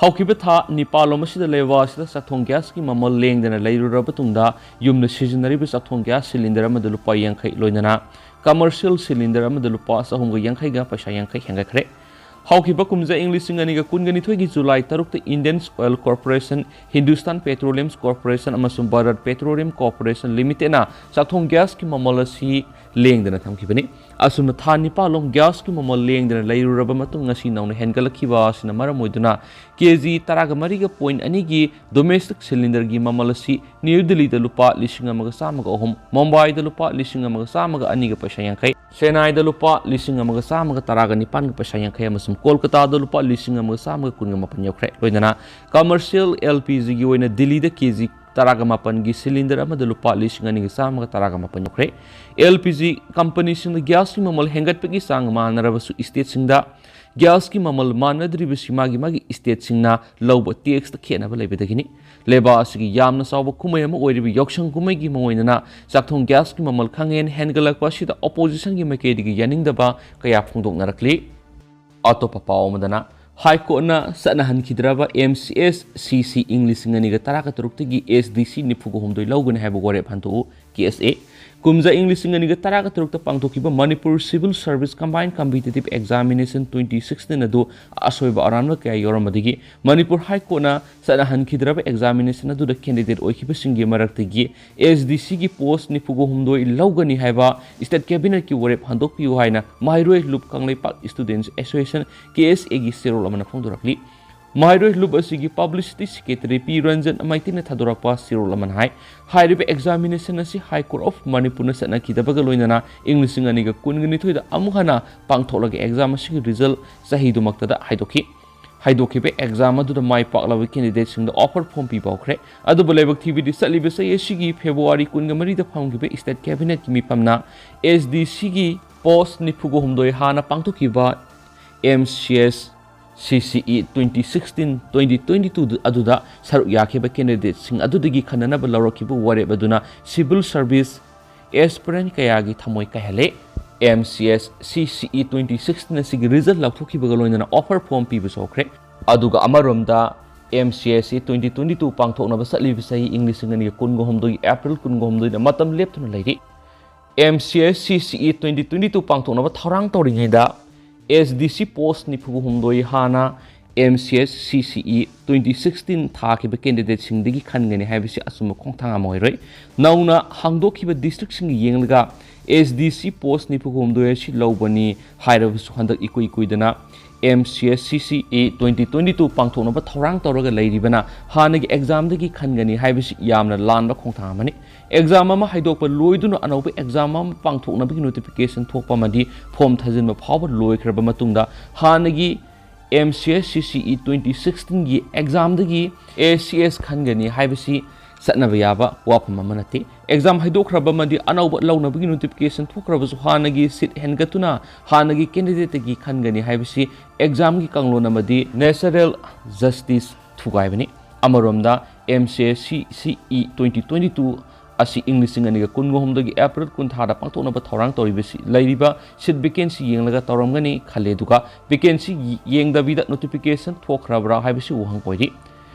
ꯍꯧꯈꯤꯕ ꯊꯥ ꯅꯤꯄꯥꯜꯂꯣꯝ ꯑꯁꯤꯗ ꯂꯩꯕꯥꯛ ꯑꯁꯤꯗ ꯆꯥꯛꯊꯣꯡ gas ꯀꯤ ꯃꯃꯜ ꯂꯦꯡꯗꯅ ꯂꯩꯔꯨꯔꯕ ꯇꯨꯡꯗ ꯌꯨꯝꯗ ꯁꯤꯖꯤꯟꯅꯔꯤꯕ ꯆꯥꯛꯊꯣꯡ gas cylinder ꯑꯃꯗ ꯂꯨꯄꯥ ꯌꯥꯡꯈꯩ, ꯂꯣꯏꯅꯅ commercial cylinder ꯑꯃꯗ ꯂꯨꯄꯥ ꯆꯍꯨꯝꯒ ꯌꯥꯡꯈꯩꯒ ꯄꯩꯁꯥ ꯌꯥꯡꯈꯩ ꯍꯦꯟꯒꯠꯈ꯭ꯔꯦ꯫ ꯍꯧꯈꯤꯕ ꯀꯨꯝꯖꯥ ꯏꯪ ꯂꯤꯁꯤꯡ ꯑꯅꯤꯒ ꯀꯨꯟꯒ ꯅꯤꯊꯣꯏꯒꯤ July ꯇꯔꯨꯛꯇ Indian Oil Corporation, Hindustan Petroleum Corporation ꯑꯃꯁꯨꯡ Bharat Petroleum Corporation Limited ꯅ ꯆꯥꯛꯊꯣꯡ gas ꯀꯤ ꯃꯃꯜ ꯑꯁꯤ ꯂꯦꯡꯗꯅ ꯊꯝꯈꯤꯕꯅꯤ꯫ ꯑꯁꯨꯝꯅ ꯊꯥ ꯅꯤꯄꯥꯜꯂꯣꯝ gas ꯀꯤ ꯃꯃꯜ ꯂꯦꯡꯗꯅ ꯂꯩꯔꯨꯔꯕ ꯃꯇꯨꯡ, ꯉꯁꯤ ꯅꯧꯅ ꯍꯦꯟꯒꯠꯂꯛꯈꯤꯕ ꯑꯁꯤꯅ ꯃꯔꯝ ꯑꯣꯏꯗꯨꯅ KG ꯇꯔꯥꯒ ꯃꯔꯤꯒ point ꯑꯅꯤꯒꯤ domestic cylinder ꯒꯤ ꯃꯃꯜ ꯑꯁꯤ ꯅ꯭ꯌꯨ ꯗꯤꯜꯂꯤꯗ ꯂꯨꯄꯥ ꯂꯤꯁꯤꯡ ꯑꯃꯒ ꯆꯥꯝꯃꯒ ꯑꯍꯨꯝ, ꯃꯨꯝꯕꯥꯏꯗ ꯂꯨꯄꯥ ꯂꯤꯁꯤꯡ ꯑꯃꯒ ꯆꯥꯝꯃꯒ ꯑꯅꯤꯒ ꯄꯩꯁꯥ ꯌꯥꯡꯈꯩ, ꯆꯦꯟꯅꯥꯏꯗ ꯂꯨꯄꯥ ꯂꯤꯁꯤꯡ ꯑꯃꯒ ꯆꯥꯝꯃꯒ ꯇꯔꯥꯒ ꯅꯤꯄꯥꯟꯒ ꯄꯩꯁꯥ ꯌꯥꯡꯈꯩ ꯑꯃꯁꯨꯡ ꯀꯣꯜꯀꯇꯥꯗ ꯂꯨꯄꯥ ꯂꯤꯁꯤꯡ ꯑꯃꯒ ꯆꯥꯝꯃꯒ ꯀꯨꯟꯒ ꯃꯥꯄꯟ ꯌꯧꯈ꯭ꯔꯦ꯫ ꯂꯣꯏꯅꯅ commercial L P G ꯒꯤ ꯑꯣꯏꯅ ꯗꯤꯜꯂꯤꯗ KG ꯇꯔꯥꯒ ꯃꯥꯄꯟꯒꯤ cylinder ꯑꯃꯗ ꯂꯨꯄꯥ ꯂꯤꯁꯤꯡ ꯑꯅꯤꯒ ꯆꯥꯝꯃꯒ ꯇꯔꯥꯒ ꯃꯥꯄꯟ ꯌꯧꯈ꯭ꯔꯦ꯫ L P G company ꯁꯤꯡꯅ gas ꯀꯤ ꯃꯃꯜ ꯍꯦꯟꯒꯠꯄꯒꯤ ꯆꯥꯡ ꯃꯥꯟꯅꯔꯕꯁꯨ, state ꯁꯤꯡꯗ ꯒ꯭ꯌꯥꯁꯀꯤ ꯃꯃꯜ ꯃꯥꯟꯅꯗ꯭ꯔꯤꯕꯁꯤ ꯃꯥꯒꯤ ꯃꯥꯒꯤ ꯁ꯭ꯇꯦꯠꯁꯤꯡꯅ ꯂꯧꯕ ꯇꯦꯛꯁꯇ ꯈꯦꯠꯅꯕ ꯂꯩꯕꯗꯒꯤꯅꯤ꯫ ꯂꯩꯕꯥꯛ ꯑꯁꯤꯒꯤ ꯌꯥꯝꯅ ꯆꯥꯎꯕ ꯀꯨꯝꯍꯩ ꯑꯃ ꯑꯣꯏꯔꯤꯕ ꯌꯥꯎꯁꯪ ꯀꯨꯝꯍꯩꯒꯤ ꯃꯑꯣꯡ ꯑꯣꯏꯅꯅ ꯆꯥꯛꯊꯣꯡ ꯒ꯭ꯌꯥꯁꯀꯤ ꯃꯃꯜ ꯈꯪꯍꯦꯟ ꯍꯦꯟꯒꯠꯂꯛꯄ ꯑꯁꯤꯗ ꯑꯣꯄꯣꯖꯤꯁꯟꯒꯤ ꯃꯥꯏꯀꯩꯗꯒꯤ ꯌꯥꯅꯤꯡꯗꯕ ꯀꯌꯥ ꯐꯣꯡꯗꯣꯛꯅꯔꯛꯂꯤ꯫ ꯑꯇꯣꯞꯄ ꯄꯥꯎ ꯑꯃꯗꯅ, ꯍꯥꯏ ꯀꯣꯔꯠꯅ ꯆꯠꯅꯍꯟꯈꯤꯗ꯭ꯔꯕ M C S C C ꯏꯪ ꯂꯤꯁꯤꯡ ꯑꯅꯤꯒ ꯇꯔꯥꯒ ꯇꯔꯨꯛꯇꯒꯤ S D C ꯅꯤꯐꯨꯒ ꯍꯨꯝꯗꯣꯏ ꯂꯧꯒꯅꯤ ꯍꯥꯏꯕ ꯋꯥꯔꯦꯞ ꯍꯟꯗꯣꯛꯎ, K S A꯫ ꯀꯨꯝꯖꯥ ꯏꯪ ꯂꯤꯁꯤꯡ ꯑꯅꯤꯒ ꯇꯔꯥꯒ ꯇꯔꯨꯛꯇ ꯄꯥꯡꯊꯣꯛꯈꯤꯕ Manipur Civil Service Combined Competitive Examination twenty sixteen ꯑꯗꯨ ꯑꯁꯣꯏꯕ ꯑꯔꯥꯟꯕ ꯀꯌꯥ ꯌꯥꯎꯔꯝꯕꯗꯒꯤ ꯃꯅꯤꯄꯨꯔ ꯍꯥꯏ ꯀꯣꯔꯠꯅ ꯆꯠꯅꯍꯟꯈꯤꯗ꯭ꯔꯕ ꯑꯦꯛꯖꯥꯃꯤꯅꯦꯁꯟ ꯑꯗꯨꯗ ꯀꯦꯟꯗꯤꯗꯦꯠ ꯑꯣꯏꯈꯤꯕꯁꯤꯡꯒꯤ ꯃꯔꯛꯇꯒꯤ S D C ꯒꯤ ꯄꯣꯁ ꯅꯤꯐꯨꯒ ꯍꯨꯝꯗꯣꯏ ꯂꯧꯒꯅꯤ ꯍꯥꯏꯕ ꯁ꯭ꯇꯦꯠ ꯀꯦꯕꯤꯅꯦꯠꯀꯤ ꯋꯥꯔꯦꯞ ꯍꯟꯗꯣꯛꯄꯤꯌꯨ ꯍꯥꯏꯅ ꯃꯍꯩꯔꯣꯏ ꯂꯨꯞ Kangleipak Students Association, K S A ꯒꯤ ꯆꯦꯔꯣꯜ ꯑꯃꯅ ꯐꯣꯡꯗꯣꯔꯛꯂꯤ꯫ ꯃꯍꯩꯔꯣꯏ ꯂꯨꯞ ꯑꯁꯤꯒꯤ ꯄꯕ꯭ꯂꯤꯁꯤꯇꯤ ꯁꯦꯀ꯭ꯔꯦꯇꯔꯤ ꯄꯤ ꯔꯟꯖꯟ ꯃꯩꯇꯩꯅ ꯊꯥꯗꯣꯔꯛꯄ ꯆꯦꯔꯣꯜ ꯑꯃꯅ ꯍꯥꯏ, ꯍꯥꯏꯔꯤꯕ ꯑꯦꯛꯖꯥꯃꯤꯅꯦꯁꯟ ꯑꯁꯤ ꯍꯥꯏ ꯀꯣꯔꯠ ꯑꯣꯐ ꯃꯅꯤꯄꯨꯔꯅ ꯆꯠꯅꯈꯤꯗꯕꯒ ꯂꯣꯏꯅꯅ ꯏꯪ ꯂꯤꯁꯤꯡ ꯑꯅꯤꯒ ꯀꯨꯟꯒ ꯅꯤꯊꯣꯏꯗ ꯑꯃꯨꯛ ꯍꯟꯅ ꯄꯥꯡꯊꯣꯛꯂꯒ ꯑꯦꯛꯖꯥꯝ ꯑꯁꯤꯒꯤ ꯔꯤꯖꯜ ꯆꯍꯤꯗꯨꯃꯛꯇꯗ ꯍꯥꯏꯗꯣꯛꯈꯤ꯫ ꯍꯥꯏꯗꯣꯛꯈꯤꯕ ꯑꯦꯛꯖꯥꯝ ꯑꯗꯨꯗ ꯃꯥꯏ ꯄꯥꯛꯂꯕ ꯀꯦꯟꯗꯤꯗꯦꯠꯁꯤꯡꯗ ꯑꯣꯐꯔ ꯐꯣꯝ ꯄꯤꯕ ꯍꯧꯈ꯭ꯔꯦ꯫ ꯑꯗꯨꯕꯨ ꯂꯥꯏꯕꯛ ꯊꯤꯕꯗꯤ ꯆꯠꯂꯤꯕ ꯆꯍꯤ ꯑꯁꯤꯒꯤ ꯐꯦꯕ꯭ꯔꯨꯋꯥꯔꯤ ꯀꯨꯟꯒ ꯃꯔꯤꯗ ꯐꯝꯈꯤꯕ ꯁ꯭ꯇꯦꯠ ꯀꯦꯕꯤꯅꯦꯠꯀꯤ ꯃꯤꯐꯝꯅ S D C ꯒꯤ ꯄꯣꯁ ꯅꯤꯐꯨꯒ ꯍꯨꯝꯗꯣꯏ ꯍꯥꯟꯅ ꯄꯥꯡꯊꯣꯛꯈꯤꯕ M C S C C E twenty sixteen twenty twenty two ꯑꯗꯨꯗ ꯁꯔꯨꯛ ꯌꯥꯈꯤꯕ ꯀꯦꯟꯗꯤꯗꯦꯠꯁꯤꯡ ꯑꯗꯨꯗꯒꯤ ꯈꯟꯅꯅꯕ ꯂꯧꯔꯛꯈꯤꯕ ꯋꯥꯔꯦꯞ ꯑꯗꯨꯅ ꯁꯤꯚꯤꯜ ꯁꯔꯚꯤꯁ ꯑꯦꯁꯄꯤꯔꯦꯟꯠ ꯀꯌꯥꯒꯤ ꯊꯃꯣꯏ ꯀꯥꯏꯍꯜꯂꯦ꯫ M C S C C E twenty sixteen ꯑꯁꯤꯒꯤ ꯔꯤꯖꯜ ꯂꯥꯎꯊꯣꯛꯈꯤꯕꯒ ꯂꯣꯏꯅꯅ ꯑꯣꯐꯔ ꯐꯣꯝ ꯄꯤꯕꯁꯨ ꯍꯧꯈ꯭ꯔꯦ꯫ ꯑꯗꯨꯒ ꯑꯃꯔꯣꯝꯗ M C S C twenty twenty two ꯄꯥꯡꯊꯣꯛꯅꯕ ꯆꯠꯂꯤꯕ ꯆꯍꯤ ꯏꯪ ꯂꯤꯁꯤꯡ ꯑꯅꯤꯒ ꯀꯨꯟꯒ ꯍꯨꯝꯗꯣꯏꯒꯤ ꯑꯦꯄ꯭ꯔꯤꯜ ꯀꯨꯟꯒ ꯍꯨꯝꯗꯣꯏꯗ ꯃꯇꯝ ꯂꯦꯞꯇꯨꯅ ꯂꯩꯔꯤ꯫ M C S C C E twenty twenty two ꯄꯥꯡꯊꯣꯛꯅꯕ ꯊꯧꯔꯥꯡ ꯇꯧꯔꯤꯉꯩꯗ S D C ꯄꯣꯁ ꯅꯤꯐꯨꯒ ꯍꯨꯝꯗꯣꯏ ꯍꯥꯟꯅ M C S C C E twenty sixteen ꯊꯥꯈꯤꯕ ꯀꯦꯟꯗꯤꯗꯦꯠꯁꯤꯡꯗꯒꯤ ꯈꯟꯒꯅꯤ ꯍꯥꯏꯕꯁꯤ ꯑꯆꯨꯝꯕ ꯈꯣꯡꯊꯥꯡ ꯑꯃ ꯑꯣꯏꯔꯣꯏ꯫ ꯅꯧꯅ ꯍꯥꯡꯗꯣꯛꯈꯤꯕ ꯗꯤꯁꯇ꯭ꯔꯤꯛꯁꯤꯡꯒ ꯌꯦꯡꯂꯒ S D C ꯄꯣꯁ ꯅꯤꯐꯨꯒ ꯍꯨꯝꯗꯣꯏ ꯑꯁꯤ ꯂꯧꯕꯅꯤ ꯍꯥꯏꯔꯕꯁꯨ ꯍꯟꯗꯛ ꯏꯀꯨꯏ ꯀꯨꯏꯗꯅ M C S C C E twenty twenty two ꯄꯥꯡꯊꯣꯛꯅꯕ ꯊꯧꯔꯥꯡ ꯇꯧꯔꯒ ꯂꯩꯔꯤꯕꯅ ꯍꯥꯟꯅꯒꯤ ꯑꯦꯛꯖꯥꯝꯗꯒꯤ ꯈꯟꯒꯅꯤ ꯍꯥꯏꯕꯁꯤ ꯌꯥꯝꯅ ꯂꯥꯟꯕ ꯈꯣꯡꯊꯥꯡ ꯑꯃꯅꯤ꯫ ꯑꯦꯛꯖꯥꯝ ꯑꯃ ꯍꯥꯏꯗꯣꯛꯄ ꯂꯣꯏꯗꯨꯅ ꯑꯅꯧꯕ ꯑꯦꯛꯖꯥꯝ ꯑꯃ ꯄꯥꯡꯊꯣꯛꯅꯕꯒꯤ ꯅꯣꯇꯤꯐꯤꯀꯦꯁꯟ ꯊꯣꯛꯄ ꯑꯃꯗꯤ ꯐꯣꯝ ꯊꯥꯖꯤꯟꯕ ꯐꯥꯎꯕ ꯂꯣꯏꯈ꯭ꯔꯕ ꯃꯇꯨꯡꯗ ꯍꯥꯟꯅꯒꯤ M C S C C E twenty sixteen ꯒꯤ ꯑꯦꯛꯖꯥꯝꯗꯒꯤ S C S ꯈꯟꯒꯅꯤ ꯍꯥꯏꯕꯁꯤ ꯆꯠꯅꯕ ꯌꯥꯕ ꯋꯥꯐꯝ ꯑꯃ ꯅꯠꯇꯦ꯫ ꯑꯦꯛꯖꯥꯝ ꯍꯥꯏꯗꯣꯛꯈ꯭ꯔꯕ ꯑꯃꯗꯤ ꯑꯅꯧꯕ ꯂꯧꯅꯕꯒꯤ ꯅꯣꯇꯤꯐꯤꯀꯦꯁꯟ ꯊꯣꯛꯈ꯭ꯔꯕꯁꯨ ꯍꯥꯟꯅꯒꯤ ꯁꯤꯠ ꯍꯦꯟꯒꯠꯇꯨꯅ ꯍꯥꯟꯅꯒꯤ ꯀꯦꯟꯗꯤꯗꯦꯠꯇꯒꯤ ꯈꯟꯒꯅꯤ ꯍꯥꯏꯕꯁꯤ ꯑꯦꯛꯖꯥꯝꯒꯤ ꯀꯥꯡꯂꯣꯟ ꯑꯃꯗꯤ ꯅꯦꯆꯔꯦꯜ ꯖꯁꯇꯤꯁ ꯊꯨꯒꯥꯏꯕꯅꯤ꯫ ꯑꯃꯔꯣꯝꯗ, M C S C C E twenty twenty two ꯑꯁꯤ ꯏꯪ ꯂꯤꯁꯤꯡ ꯑꯅꯤꯒ ꯀꯨꯟꯒ ꯍꯨꯝꯗꯣꯏꯒꯤ ꯑꯦꯄ꯭ꯔꯤꯜ ꯀꯨꯟꯊ꯭ꯔꯥꯗ ꯄꯥꯡꯊꯣꯛꯅꯕ ꯊꯧꯔꯥꯡ ꯇꯧꯔꯤꯕꯁꯤ ꯂꯩꯔꯤꯕ ꯁꯤꯠ ꯚꯦꯀꯦꯟꯁꯤ ꯌꯦꯡꯂꯒ ꯇꯧꯔꯝꯒꯅꯤ ꯈꯜꯂꯦ꯫ ꯑꯗꯨꯒ ꯚꯦꯀꯦꯟꯁꯤ ꯌꯦꯡꯗꯕꯤꯗ ꯅꯣꯇꯤꯐꯤꯀꯦꯁꯟ ꯊꯣꯛꯈ꯭ꯔꯕ꯭ꯔꯥ ꯍꯥꯏꯕꯁꯤ ꯋꯥꯍꯪ ꯑꯣꯏꯔꯤ꯫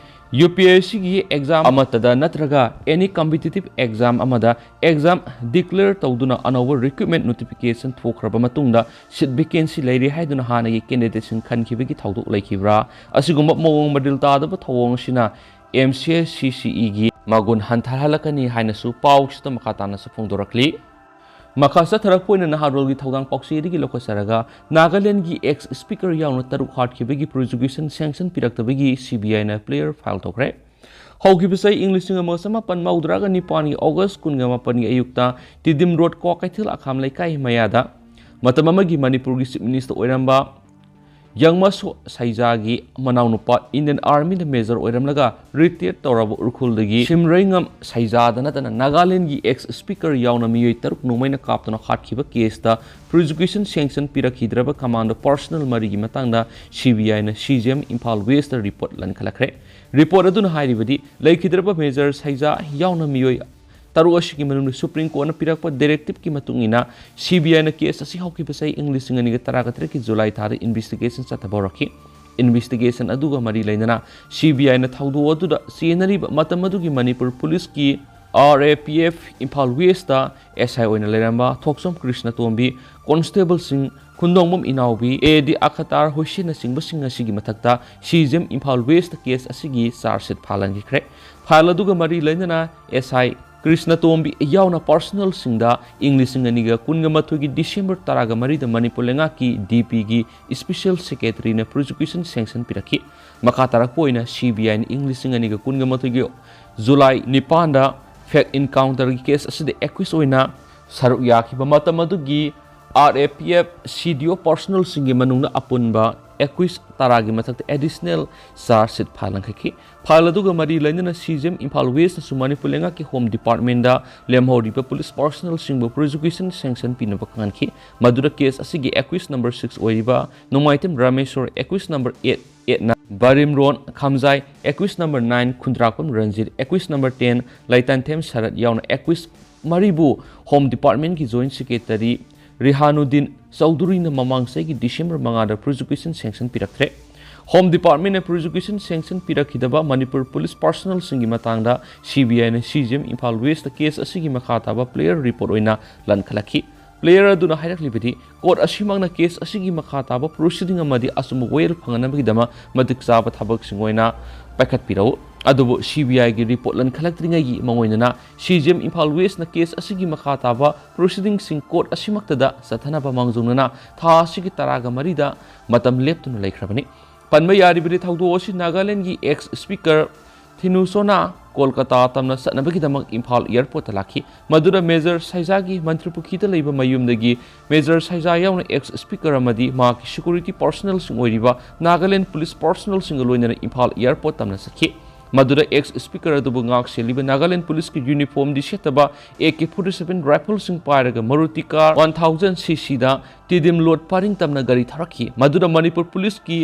UPSCꯒꯤ ꯑꯦꯛꯖꯥꯝ ꯑꯃꯠꯇꯗ ꯅꯠꯇ꯭ꯔꯒ any competitive exam ꯑꯃꯗ ꯑꯦꯛꯖꯥꯝ ꯗꯤꯀ꯭ꯂꯦꯌꯔ ꯇꯧꯗꯨꯅ ꯑꯅꯧꯕ ꯔꯤꯀ꯭ꯔꯨꯠꯃꯦꯟ ꯅꯣꯇꯤꯐꯤꯀꯦꯁꯟ ꯊꯣꯛꯈ꯭ꯔꯕ ꯃꯇꯨꯡꯗ ꯁꯤꯠ ꯚꯦꯀꯦꯟꯁꯤ ꯂꯩꯔꯦ ꯍꯥꯏꯗꯨꯅ ꯍꯥꯟꯅꯒꯤ ꯀꯦꯟꯗꯤꯗꯦꯠꯁꯤꯡ ꯈꯟꯈꯤꯕꯒꯤ ꯊꯧꯗꯣꯛ ꯂꯩꯈꯤꯕ꯭ꯔꯥ? ꯑꯁꯤꯒꯨꯝꯕ ꯃꯑꯣꯡ ꯃꯔꯤꯜ ꯇꯥꯗꯕ ꯊꯧꯑꯣꯡ ꯑꯁꯤꯅ M C S C C Eꯒꯤ ꯃꯒꯨꯟ ꯍꯟꯊꯍꯜꯂꯛꯀꯅꯤ ꯍꯥꯏꯅꯁꯨ ꯄꯥꯎꯁꯤꯗ ꯃꯈꯥ ꯇꯥꯅꯁꯨ ꯐꯣꯡꯗꯣꯔꯛꯂꯤ꯫ ꯃꯈꯥ ꯆꯠꯊꯔꯛꯄ ꯑꯣꯏꯅ ꯅꯍꯥꯔꯣꯜꯒꯤ ꯊꯧꯗꯥꯡ ꯄꯥꯎꯆꯦꯗꯒꯤ ꯂꯧꯈꯠꯆꯔꯒ, ꯅꯥꯒꯥꯂꯦꯟꯗꯒꯤ ex speaker ꯌꯥꯎꯅ ꯇꯔꯨꯛ ꯍꯥꯠꯈꯤꯕꯒꯤ prosecution sanction ꯄꯤꯔꯛꯇꯕꯒꯤ CBIꯅ player file ꯇꯧꯈ꯭ꯔꯦ꯫ ꯍꯧꯈꯤꯕ ꯆꯍꯤ ꯏꯪ ꯂꯤꯁꯤꯡ ꯑꯃꯒ ꯆꯃꯥꯄꯟ ꯃꯧꯗ꯭ꯔꯥꯒ ꯅꯤꯄꯥꯟꯒꯤ August ꯀꯨꯟꯒ ꯃꯥꯄꯟꯒꯤ ꯑꯌꯨꯛꯇ ꯇꯤꯗꯤꯝ ꯔꯣꯗ ꯀ꯭ꯋꯥꯀꯩꯊꯦꯜ ꯑꯈꯥꯝ ꯂꯩꯀꯥꯏ ꯃꯌꯥꯗ ꯃꯇꯝ ꯑꯃꯒꯤ ꯃꯅꯤꯄꯨꯔꯒꯤ Chief Minister ꯑꯣꯏꯔꯝꯕ ꯌꯪꯃꯁꯣ ꯁꯩꯖꯥꯒꯤ ꯃꯅꯥꯎꯅꯨꯄꯥ Indian Armyꯗ Major ꯑꯣꯏꯔꯝꯂꯒ retire ꯇꯧꯔꯕ ꯎꯔꯈꯨꯜꯗꯒꯤ ꯁꯤꯝꯔꯩꯉꯝ ꯁꯩꯖꯥꯗ ꯅꯠꯇꯅ ꯅꯥꯒꯥꯂꯦꯟꯗꯒꯤ ex speaker ꯌꯥꯎꯅ ꯃꯤꯑꯣꯏ ꯇꯔꯨꯛ ꯅꯣꯡꯃꯩꯅ ꯀꯥꯞꯇꯨꯅ ꯍꯥꯠꯈꯤꯕ caseꯇ prosecution sanction ꯄꯤꯔꯛꯈꯤꯗ꯭ꯔꯕ commando personnel ꯃꯔꯤꯒꯤ ꯃꯇꯥꯡꯗ CBIꯅ CJM ꯏꯝꯐꯥꯜ Westꯇ report ꯂꯟꯈꯠꯂꯛꯈ꯭ꯔꯦ꯫ Report ꯑꯗꯨꯅ ꯍꯥꯏꯔꯤꯕꯗꯤ, ꯂꯩꯈꯤꯗ꯭ꯔꯕ Major ꯁꯩꯖꯥ ꯌꯥꯎꯅ ꯃꯤꯑꯣꯏ ꯇꯔꯨꯛ ꯑꯁꯤꯒꯤ ꯃꯅꯨꯡꯗ Supreme Courtꯅ ꯄꯤꯔꯛꯄ directive ꯀꯤ ꯃꯇꯨꯡ ꯏꯟꯅ CBIꯅ case ꯑꯁꯤ ꯍꯧꯈꯤꯕ ꯆꯍꯤ ꯏꯪ ꯂꯤꯁꯤꯡ ꯑꯅꯤꯒ ꯇꯔꯥꯒ ꯇꯔꯦꯠꯀꯤ July ꯊꯥꯗ investigation ꯆꯠꯊꯕ ꯍꯧꯔꯛꯈꯤ꯫ Investigation ꯑꯗꯨꯒ ꯃꯔꯤ ꯂꯩꯅꯅ CBIꯅ ꯊꯧꯗꯣꯛ ꯑꯗꯨꯗ ꯆꯦꯟꯅꯔꯤꯕ ꯃꯇꯝ ꯑꯗꯨꯒꯤ ꯃꯅꯤꯄꯨꯔ ꯄꯨꯂꯤꯁꯀꯤ RAPF ꯏꯝꯐꯥꯜ Westꯇ SI ꯑꯣꯏꯅ ꯂꯩꯔꯝꯕ ꯊꯣꯛꯆꯣꯝ ꯀ꯭ꯔꯤꯁꯅꯇꯣꯝꯕꯤ, constable ꯁꯤꯡ ꯈꯨꯟꯗꯣꯡꯕꯝ ꯏꯅꯥꯎꯕꯤ, AD ꯑꯈꯇꯥꯔ ꯍꯨꯁꯦꯟꯅꯆꯤꯡꯕꯁꯤꯡ ꯑꯁꯤꯒꯤ ꯃꯊꯛꯇ CJM ꯏꯝꯐꯥꯜ Westꯇ case ꯑꯁꯤꯒꯤ charge sheet ꯐꯥꯍꯟꯈꯤꯈ꯭ꯔꯦ꯫ File ꯑꯗꯨꯒ ꯃꯔꯤ ꯂꯩꯅꯅ SI ꯀ꯭ꯔꯤꯁꯅꯇꯣꯝꯕꯤ ꯌꯥꯎꯅ personnel ꯁꯤꯡꯗ ꯏꯪ ꯂꯤꯁꯤꯡ ꯑꯅꯤꯒ ꯀꯨꯟꯒ ꯃꯥꯊꯣꯏꯒꯤ December ꯇꯔꯥꯒ ꯃꯔꯤꯗ ꯃꯅꯤꯄꯨꯔ ꯂꯩꯉꯥꯛꯀꯤ DPꯒꯤ special secretaryꯅ prosecution sanction ꯄꯤꯔꯛꯈꯤ꯫ ꯃꯈꯥ ꯇꯥꯔꯛꯄ ꯑꯣꯏꯅ CBIꯅ ꯏꯪ ꯂꯤꯁꯤꯡ ꯑꯅꯤꯒ ꯀꯨꯟꯒ ꯃꯥꯊꯣꯏꯒꯤ July ꯅꯤꯄꯥꯟꯗ fake encounterꯒꯤ case ꯑꯁꯤꯗ accused ꯑꯣꯏꯅ ꯁꯔꯨꯛ ꯌꯥꯈꯤꯕ ꯃꯇꯝ ꯑꯗꯨꯒꯤ RAPF CDO personnel ꯁꯤꯡꯒꯤ ꯃꯅꯨꯡꯗ ꯑꯄꯨꯟꯕ ꯑꯦꯀ꯭ꯌꯨꯁ ꯇꯔꯥꯒꯤ ꯃꯊꯛꯇ ꯑꯦꯗꯤꯁꯅꯦꯜ ꯆꯥꯔꯖ ꯁꯤꯠ ꯐꯥꯏꯜ ꯂꯪꯈꯠꯈꯤ꯫ ꯐꯥꯏꯜ ꯑꯗꯨꯒ ꯃꯔꯤ ꯂꯩꯅꯅ ꯁꯤꯖꯤꯑꯦꯝ ꯏꯝꯐꯥꯜ ꯋꯦꯁꯅꯁꯨ ꯃꯅꯤꯄꯨꯔ ꯂꯩꯉꯥꯛꯀꯤ ꯍꯣꯝ ꯗꯤꯄꯥꯔꯠꯃꯦꯟꯗ ꯂꯦꯝꯍꯧꯔꯤꯕ ꯄꯨꯂꯤꯁ ꯄꯥꯔꯁꯅꯦꯜꯁꯤꯡꯕꯨ ꯄ꯭ꯔꯣꯁꯤꯀ꯭ꯌꯨꯁꯟ ꯁꯦꯡꯁꯟ ꯄꯤꯅꯕ ꯈꯪꯍꯟꯈꯤ꯫ ꯃꯗꯨꯗ ꯀꯦꯁ ꯑꯁꯤꯒꯤ ꯑꯦꯀ꯭ꯌꯨꯁ ꯅꯝꯕꯔ ꯁꯤꯛꯁ ꯑꯣꯏꯔꯤꯕ Nongmaithem Rameshwor, accused number eight ꯑꯦꯠꯅ ꯕꯥꯔꯤꯝꯔꯣꯟ ꯈꯥꯝꯖꯥꯏ, accused number nine Khundrakpam Ranjit, accused number ten Leitanthem Sarat ꯌꯥꯎꯅ ꯑꯦꯀ꯭ꯌꯨꯁ ꯃꯔꯤꯕꯨ ꯍꯣꯝ ꯗꯤꯄꯥꯔꯠꯃꯦꯟꯒꯤ ꯖꯣꯏꯟꯠ ꯁꯦꯀ꯭ꯔꯦꯇꯔꯤ ꯔꯤꯍꯥꯅꯨꯗꯤꯟ ꯆꯧꯙꯨꯔꯤꯅ ꯃꯃꯥꯡ ꯆꯍꯤꯒꯤ ꯗꯤꯁꯦꯝꯕꯔ ꯃꯉꯥꯗ ꯄ꯭ꯔꯣꯁꯤꯀ꯭ꯌꯨꯁꯟ ꯁꯦꯡꯁꯟ ꯄꯤꯔꯛꯈ꯭ꯔꯦ꯫ ꯍꯣꯝ ꯗꯤꯄꯥꯔꯠꯃꯦꯟꯅ ꯄ꯭ꯔꯣꯁꯤꯀ꯭ꯌꯨꯁꯟ ꯁꯦꯡꯁꯟ ꯄꯤꯔꯛꯈꯤꯗꯕ ꯃꯅꯤꯄꯨꯔ ꯄꯨꯂꯤꯁ ꯄꯥꯔꯁꯅꯦꯜꯁꯤꯡꯒꯤ ꯃꯇꯥꯡꯗ ꯁꯤ ꯕꯤ ꯑꯥꯏꯅ ꯁꯤꯖꯤꯑꯦꯝ ꯏꯝꯐꯥꯜ ꯋꯦꯁꯇ ꯀꯦꯁ ꯑꯁꯤꯒꯤ ꯃꯈꯥ ꯇꯥꯕ ꯄ꯭ꯂꯦꯌꯔ ꯔꯤꯄꯣꯔꯠ ꯑꯣꯏꯅ ꯂꯟꯈꯠꯂꯛꯈꯤ꯫ ꯄ꯭ꯂꯦꯌꯔ ꯑꯗꯨꯅ ꯍꯥꯏꯔꯛꯂꯤꯕꯗꯤ, ꯀꯣꯔꯠ ꯑꯁꯤꯃꯛꯅ ꯀꯦꯁ ꯑꯁꯤꯒꯤ ꯃꯈꯥ ꯇꯥꯕ ꯄ꯭ꯔꯣꯁꯤꯗꯤꯡ ꯑꯃꯗꯤ ꯑꯆꯨꯝꯕ ꯋꯥꯌꯦꯜ ꯐꯪꯅꯅꯕꯒꯤꯗꯃꯛ ꯃꯇꯤꯛ ꯆꯥꯕ ꯊꯕꯛꯁꯤꯡ ꯑꯣꯏꯅ ꯄꯥꯏꯈꯠꯄꯤꯔꯛꯎ꯫ ꯑꯗꯨꯕꯨ ꯁꯤ ꯕꯤ ꯑꯥꯏꯒꯤ ꯔꯤꯄꯣꯔꯠ ꯂꯟꯈꯠꯂꯛꯇ꯭ꯔꯤꯉꯩꯒꯤ ꯃꯥꯡꯑꯣꯏꯅꯅ ꯁꯤꯖꯤꯑꯦꯝ ꯏꯝꯐꯥꯜ ꯋꯦꯁꯅ ꯀꯦꯁ ꯑꯁꯤꯒꯤ ꯃꯈꯥ ꯇꯥꯕ ꯄ꯭ꯔꯣꯁꯤꯗꯤꯡꯁꯤꯡ ꯀꯣꯔꯠ ꯑꯁꯤꯃꯛꯇꯗ ꯆꯠꯊꯅꯕ ꯃꯥꯡꯖꯧꯅꯅ ꯊꯥ ꯑꯁꯤꯒꯤ ꯇꯔꯥꯒ ꯃꯔꯤꯗ ꯃꯇꯝ ꯂꯦꯞꯇꯨꯅ ꯂꯩꯈ꯭ꯔꯕꯅꯤ꯫ ꯄꯟꯕ ꯌꯥꯔꯤꯕꯗꯤ, ꯊꯧꯗꯣꯛ ꯑꯁꯤ ꯅꯥꯒꯥꯂꯦꯟꯗꯒꯤ ꯑꯦꯛꯁ ꯁ꯭ꯄꯤꯀꯔ ꯊꯤꯅꯨꯁꯣꯅꯥ ꯀꯣꯜꯀꯇꯥ ꯇꯝꯅ ꯆꯠꯅꯕꯒꯤꯗꯃꯛ ꯏꯝꯐꯥꯜ ꯑꯦꯌꯔꯄꯣꯔꯠꯇ ꯂꯥꯛꯈꯤ꯫ ꯃꯗꯨꯗ ꯃꯦꯖꯔ ꯁꯥꯏꯖꯥꯒꯤ ꯃꯟꯇ꯭ꯔꯤꯄꯨꯈ꯭ꯔꯤꯗ ꯂꯩꯕ ꯃꯌꯨꯝꯗꯒꯤ ꯃꯦꯖꯔ ꯁꯥꯏꯖꯥ ꯌꯥꯎꯅ ꯑꯦꯛꯁ ꯁ꯭ꯄꯤꯀꯔ ꯑꯃꯗꯤ ꯃꯍꯥꯛꯀꯤ ꯁꯦꯀ꯭ꯌꯨꯔꯤꯇꯤ ꯄꯥꯔꯁꯅꯦꯜꯁꯤꯡ ꯑꯣꯏꯔꯤꯕ ꯅꯥꯒꯥꯂꯦꯟ ꯄꯨꯂꯤꯁ ꯄꯥꯔꯁꯅꯦꯜꯁꯤꯡꯒ ꯂꯣꯏꯅꯅ ꯏꯝꯐꯥꯜ ꯑꯦꯌꯔꯄꯣꯔꯠ ꯇꯝꯅ ꯆꯠꯈꯤ꯫ ꯃꯗꯨꯗ ꯑꯦꯛꯁ ꯁ꯭ꯄꯤꯀꯔ ꯑꯗꯨꯕꯨ ꯉꯥꯛ ꯁꯦꯜꯂꯤꯕ ꯅꯥꯒꯥꯂꯦꯟ ꯄꯨꯂꯤꯁꯀꯤ ꯌꯨꯅꯤꯐꯣꯔꯝꯗꯤ ꯁꯦꯠꯇꯕ ꯑꯦ ꯀꯦ ꯐꯣꯔꯇꯤ ꯁꯚꯦꯟ ꯔꯥꯏꯐꯜꯁꯤꯡ ꯄꯥꯏꯔꯒ ꯃꯔꯨꯇꯤ ꯀꯥꯔ ꯋꯥꯟ ꯊꯥꯎꯖꯟ ꯁꯤ ꯁꯤꯗ ꯇꯤꯗꯤꯝ ꯂꯣꯠ ꯄꯔꯤꯡ ꯇꯝꯅ ꯒꯥꯔꯤ ꯊꯧꯔꯛꯈꯤ꯫ ꯃꯗꯨꯗ ꯃꯅꯤꯄꯨꯔ ꯄꯨꯂꯤꯁꯀꯤ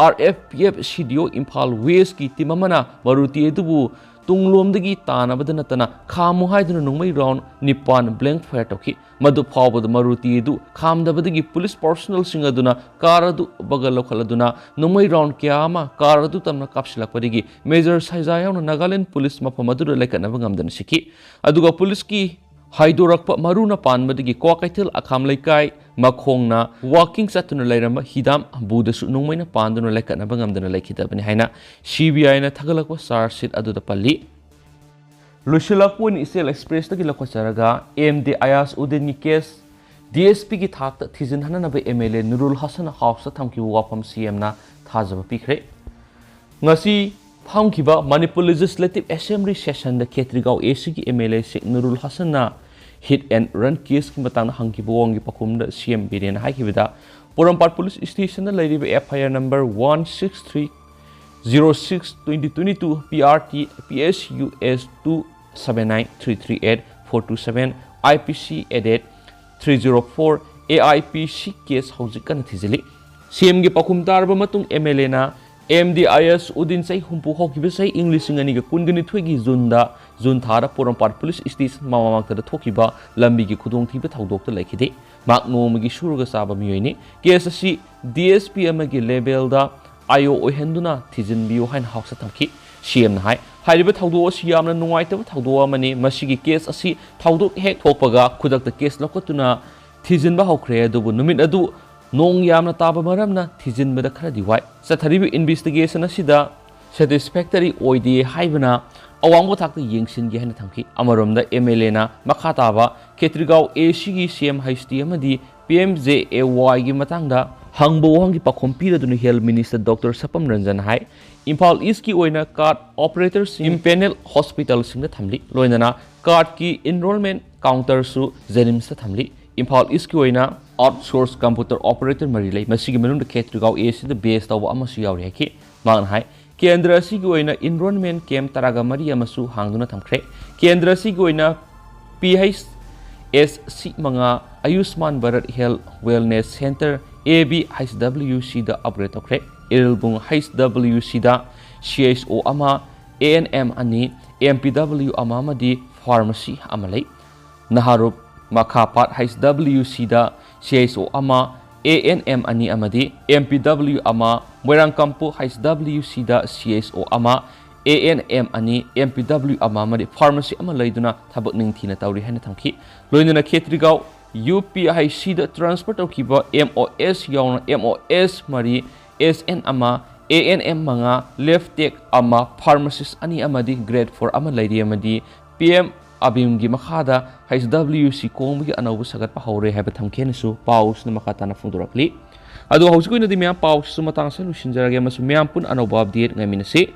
R F P F C ꯗꯤ ꯑꯣ ꯏꯝꯐꯥꯜ ꯋꯦꯁꯀꯤ ꯇꯤꯝ ꯑꯃꯅ ꯃꯔꯨꯇꯤ ꯑꯗꯨꯕꯨ ꯇꯨꯡꯂꯣꯝꯗꯒꯤ ꯇꯥꯟꯅꯕꯗ ꯅꯠꯇꯅ ꯈꯥꯝꯃꯨ ꯍꯥꯏꯗꯨꯅ ꯅꯣꯡꯃꯩ ꯔꯥꯎꯟ ꯅꯤꯄꯥꯟ ꯕ꯭ꯂꯦꯡ ꯐꯥꯌꯔ ꯇꯧꯈꯤ꯫ ꯃꯗꯨ ꯐꯥꯎꯕꯗ ꯃꯔꯨꯇꯤ ꯑꯗꯨ ꯈꯥꯝꯗꯕꯗꯒꯤ ꯄꯨꯂꯤꯁ ꯄꯥꯔꯁꯅꯦꯜꯁꯤꯡ ꯑꯗꯨꯅ ꯀꯥꯔ ꯑꯗꯨ ꯕꯒꯜ ꯂꯧꯈꯠꯂꯗꯨꯅ ꯅꯣꯡꯃꯩ ꯔꯥꯎꯟ ꯀꯌꯥ ꯑꯃ ꯀꯥꯔ ꯑꯗꯨ ꯇꯝꯅ ꯀꯥꯞꯁꯤꯜꯂꯛꯄꯗꯒꯤ ꯃꯦꯖꯔ ꯁꯥꯏꯖꯥ ꯌꯥꯎꯅ ꯅꯥꯒꯥꯂꯦꯟ ꯄꯨꯂꯤꯁ ꯃꯐꯝ ꯑꯗꯨꯗ ꯂꯩꯈꯠꯅꯕ ꯉꯝꯗꯅ ꯁꯤꯈꯤ꯫ ꯑꯗꯨꯒ ꯄꯨꯂꯤꯁꯀꯤ ꯍꯥꯏꯗꯣꯔꯛꯄ ꯃꯔꯨꯅ ꯄꯥꯟꯕꯗꯒꯤ ꯀ꯭ꯋꯥꯀꯩꯊꯦꯜ ꯑꯈꯥꯝ ꯂꯩꯀꯥꯏ ꯃꯈꯣꯡꯅ ꯋꯥꯀꯤꯡ ꯆꯠꯇꯨꯅ ꯂꯩꯔꯝꯕ ꯍꯤꯗꯥꯝ ꯕꯨꯗꯁꯨ ꯅꯣꯡꯃꯩꯅ ꯄꯥꯟꯗꯨꯅ ꯂꯩꯈꯠꯅꯕ ꯉꯝꯗꯅ ꯂꯩꯈꯤꯗꯕꯅꯤ ꯍꯥꯏꯅ ꯁꯤ ꯕꯤ ꯑꯥꯏꯅ ꯊꯥꯒꯠꯂꯛꯄ ꯆꯥꯔꯖ ꯁꯤꯠ ꯑꯗꯨꯗ ꯄꯜꯂꯤ꯫ ꯂꯣꯏꯁꯤꯜꯂꯛꯄ ꯑꯣꯏꯅ ꯏꯆꯦꯜ ꯑꯦꯛꯁꯄ꯭ꯔꯦꯁꯇꯒꯤ ꯂꯧꯈꯠꯆꯔꯒ M D ꯑꯌꯥꯁ ꯎꯗꯤꯟꯒꯤ case D S ꯄꯤꯒꯤ ꯊꯥꯛꯇ ꯊꯤꯖꯤꯟꯍꯟꯅꯅꯕ ꯑꯦꯝ ꯑꯦꯜ ꯑꯦ ꯅꯨꯔꯨꯜ ꯍꯁꯟꯅ ꯍꯥꯎꯁꯇ ꯊꯝꯈꯤꯕ ꯋꯥꯐꯝ ꯁꯤ ꯑꯦꯝꯅ ꯊꯥꯖꯕ ꯄꯤꯈ꯭ꯔꯦ꯫ ꯉꯁꯤ ꯐꯝꯈꯤꯕ ꯃꯅꯤꯄꯨꯔ ꯂꯦꯖꯤꯁꯂꯦꯇꯤꯚ ꯑꯦꯁꯦꯝꯕ꯭ꯂꯤ ꯁꯦꯁꯟꯗ ꯈꯦꯇ꯭ꯔꯤꯒꯥꯎ ꯑꯦ ꯁꯤꯒꯤ M L A Sheikh Nurul ꯍꯁꯟꯅ ꯍꯤꯠ ꯑꯦꯟ ꯔꯟ ꯀꯦꯁꯀꯤ ꯃꯇꯥꯡꯗ ꯍꯪꯈꯤꯕ ꯋꯥꯍꯪꯒꯤ ꯄꯥꯎꯈꯨꯝꯗ ꯁꯤ ꯑꯦꯝ ꯕꯤꯔꯦꯟꯅ ꯍꯥꯏꯈꯤꯕꯗ, ꯄꯣꯔꯣꯝꯄꯥꯠ ꯄꯨꯂꯤꯁ ꯁ꯭ꯇꯦꯁꯟꯗ ꯂꯩꯔꯤꯕ F I R number one six three zero six twenty twenty two P R T P S U S two seven nine three three eight four two seven I P C eight eight three zero four A I P C case ꯍꯧꯖꯤꯛ ꯀꯟꯅ ꯊꯤꯖꯤꯜꯂꯤ꯫ C M ꯒꯤ ꯄꯥꯎꯈꯨꯝ ꯇꯥꯔꯕ ꯃꯇꯨꯡ M L A ꯅ M D I S Uddin ꯆꯍꯤ ꯍꯨꯝꯐꯨ ꯍꯧꯈꯤꯕ ꯆꯍꯤ ꯏꯪ ꯂꯤꯁꯤꯡ ꯑꯅꯤꯒ ꯀꯨꯟꯒ ꯅꯤꯊꯣꯏꯒꯤ ꯖꯨꯟꯗ, ꯖꯨꯟ ꯊꯥꯗ ꯄꯣꯔꯣꯝꯄꯥꯠ ꯄꯨꯂꯤꯁ ꯁ꯭ꯇꯦꯁꯟ ꯃꯃꯥꯡꯃꯛꯇꯗ ꯊꯣꯛꯈꯤꯕ ꯂꯝꯕꯤꯒꯤ ꯈꯨꯗꯣꯡꯊꯤꯕ ꯊꯧꯗꯣꯛꯇ ꯂꯩꯈꯤꯗꯦ꯫ ꯃꯍꯥꯛ ꯅꯣꯡꯃꯒꯤ ꯁꯨꯔꯒ ꯆꯥꯕ ꯃꯤꯑꯣꯏꯅꯤ꯫ ꯀꯦꯁ ꯑꯁꯤ D S P ꯑꯃꯒꯤ ꯂꯦꯕꯦꯜꯗ I O ꯑꯣꯏꯍꯟꯗꯨꯅ ꯊꯤꯖꯤꯟꯕꯤꯌꯨ ꯍꯥꯏꯅ ꯍꯥꯎꯁꯇ ꯊꯝꯈꯤ꯫ C M ꯅ ꯍꯥꯏ, ꯍꯥꯏꯔꯤꯕ ꯊꯧꯗꯣꯛ ꯑꯁꯤ ꯌꯥꯝꯅ ꯅꯨꯡꯉꯥꯏꯇꯕ ꯊꯧꯗꯣꯛ ꯑꯃꯅꯤ꯫ ꯃꯁꯤꯒꯤ ꯀꯦꯁ ꯑꯁꯤ ꯊꯧꯗꯣꯛ ꯍꯦꯛ ꯊꯣꯛꯄꯒ ꯈꯨꯗꯛꯇ ꯀꯦꯁ ꯂꯧꯈꯠꯇꯨꯅ ꯊꯤꯖꯤꯟꯕ ꯍꯧꯈ꯭ꯔꯦ, ꯑꯗꯨꯕꯨ ꯅꯨꯃꯤꯠ ꯑꯗꯨ ꯅꯣꯡ ꯌꯥꯝꯅ ꯇꯥꯕ ꯃꯔꯝꯅ ꯊꯤꯖꯤꯟꯕꯗ ꯈꯔꯗꯤ ꯋꯥꯏ꯫ ꯆꯠꯊꯔꯤꯕ ꯏꯟꯚꯦꯁꯇꯤꯒꯦꯁꯟ ꯑꯁꯤꯗ ꯁꯦꯇꯤꯁꯐꯦꯛꯇꯔꯤ ꯑꯣꯏꯗꯦ ꯍꯥꯏꯕꯅ ꯑꯋꯥꯡꯕ ꯊꯥꯛꯇ ꯌꯦꯡꯁꯤꯟꯒꯦ ꯍꯥꯏꯅ ꯊꯝꯈꯤ꯫ ꯑꯃꯔꯣꯝꯗ, M L A ꯅ ꯃꯈꯥ ꯇꯥꯕ ꯈꯦꯇ꯭ꯔꯤꯒꯥꯎ A C ꯒꯤ C M H T ꯑꯃꯗꯤ P M J A Y ꯒꯤ ꯃꯇꯥꯡꯗ ꯍꯪꯕ ꯋꯥꯍꯪꯒꯤ ꯄꯥꯎꯈꯨꯝ ꯄꯤꯔꯗꯨꯅ Health Minister Doctor ꯁꯄꯝ ꯔꯟꯖꯟ ꯍꯥꯏ, ꯏꯝꯐꯥꯜ ꯏꯁꯀꯤ ꯑꯣꯏꯅ ꯀꯥꯔꯗ ꯑꯣꯄꯔꯦꯇꯔꯁꯤꯡ ꯏꯝꯄꯦꯅꯦꯜ ꯍꯣꯁꯄꯤꯇꯥꯜꯁꯤꯡꯗ ꯊꯝꯂꯤ꯫ ꯂꯣꯏꯅꯅ ꯀꯥꯔꯗꯀꯤ ꯏꯟꯔꯣꯜꯃꯦꯟ ꯀꯥꯎꯟꯇꯔꯁꯨ ꯖꯦꯅꯤꯝꯁꯇ ꯊꯝꯂꯤ꯫ ꯏꯝꯐꯥꯜ ꯏꯁꯀꯤ ꯑꯣꯏꯅ ꯑꯥꯎꯠꯁꯣꯔꯁ ꯀꯝꯄ꯭ꯌꯨꯇꯔ ꯑꯣꯄꯔꯦꯇꯔ ꯃꯔꯤ ꯂꯩ꯫ ꯃꯁꯤꯒꯤ ꯃꯅꯨꯡꯗ ꯈꯦꯇ꯭ꯔꯤꯒꯥꯎ A C ꯗ ꯕꯦꯖ ꯇꯧꯕ ꯑꯃꯁꯨ ꯌꯥꯎꯔꯤ ꯍꯥꯏꯈꯤ꯫ ꯃꯍꯥꯛꯅ ꯍꯥꯏ, ꯀꯦꯟꯗ꯭ꯔ ꯑꯁꯤꯒꯤ ꯑꯣꯏꯅ ꯏꯟꯔꯣꯜꯃꯦꯟ ꯀꯦꯝꯞ ꯇꯔꯥꯒ ꯃꯔꯤ ꯑꯃꯁꯨ ꯍꯥꯡꯗꯨꯅ ꯊꯝꯈ꯭ꯔꯦ꯫ ꯀꯦꯟꯗ꯭ꯔ ꯑꯁꯤꯒꯤ ꯑꯣꯏꯅ P H S C ꯃꯉꯥ, Ayushman Bharat health wellness centre, A B H W C ꯗ ꯑꯞꯒ꯭ꯔꯦꯗ ꯇꯧꯈ꯭ꯔꯦ꯫ ꯏꯔꯤꯜꯕꯨꯡ H W C ꯗ C H O ꯑꯃ, A N M ꯑꯅꯤ, M P W ꯑꯃ ꯑꯃꯗꯤ ꯐꯥꯔꯃꯥꯁꯤ ꯑꯃ ꯂꯩ꯫ ꯅꯍꯥꯔꯨꯞ ꯃꯈꯥꯄꯥꯠ H W C ꯗ C H O ꯑꯃ, A N M ꯑꯅꯤ ꯑꯃꯗꯤ M P W ꯑꯃ, ꯃꯣꯏꯔꯥꯡꯀꯝꯄꯨ H W C ꯗ C H O ꯑꯃ, A N M ꯑꯅꯤ, M P W ꯑꯃ ꯑꯃꯗꯤ ꯐꯥꯔꯃꯥꯁꯤ ꯑꯃ ꯂꯩꯗꯨꯅ ꯊꯕꯛ ꯅꯤꯡꯊꯤꯅ ꯇꯧꯔꯤ ꯍꯥꯏꯅ ꯊꯝꯈꯤ꯫ ꯂꯣꯏꯅꯅ ꯈꯦꯇ꯭ꯔꯤꯒꯥꯎ U P I C the transfer ꯇꯧꯈꯤꯕ M O S ꯌꯥꯎꯅ M O S ꯃꯔꯤ, S N ꯑꯃ, A N M ꯃꯉꯥ, ꯂꯦꯐ ꯇꯦꯛ ꯑꯃ, ꯐꯥꯔꯃꯥꯁꯤꯁ ꯑꯅꯤ ꯑꯃꯗꯤ ꯒ꯭ꯔꯦꯗ ꯐꯣꯔ ꯑꯃ ꯂꯩꯔꯤ ꯑꯃꯗꯤ P M ꯑꯕꯤꯝꯒꯤ ꯃꯈꯥꯗ H W C ꯀꯣꯡꯕꯒꯤ ꯑꯅꯧꯕ ꯁꯥꯒꯠꯄ ꯍꯧꯔꯦ ꯍꯥꯏꯕ ꯊꯝꯈꯤ ꯍꯥꯏꯅꯁꯨ ꯄꯥꯎꯁꯤꯅ ꯃꯈꯥ ꯇꯥꯅ ꯐꯣꯡꯗꯣꯔꯛꯂꯤ꯫ ꯑꯗꯣ ꯍꯧꯖꯤꯛꯀꯤ ꯑꯣꯏꯅꯗꯤ ꯃꯌꯥꯝ ꯄꯥꯎꯁꯤꯁꯨ ꯃꯇꯥꯡ ꯑꯁꯤꯗ ꯂꯣꯏꯁꯤꯟꯖꯔꯒꯦ ꯑꯃꯁꯨꯡ ꯃꯌꯥꯝ ꯄꯨꯟꯅ ꯑꯅꯧꯕ ꯑꯞꯗꯦꯠ ꯉꯥꯏꯃꯤꯟꯅꯁꯤ꯫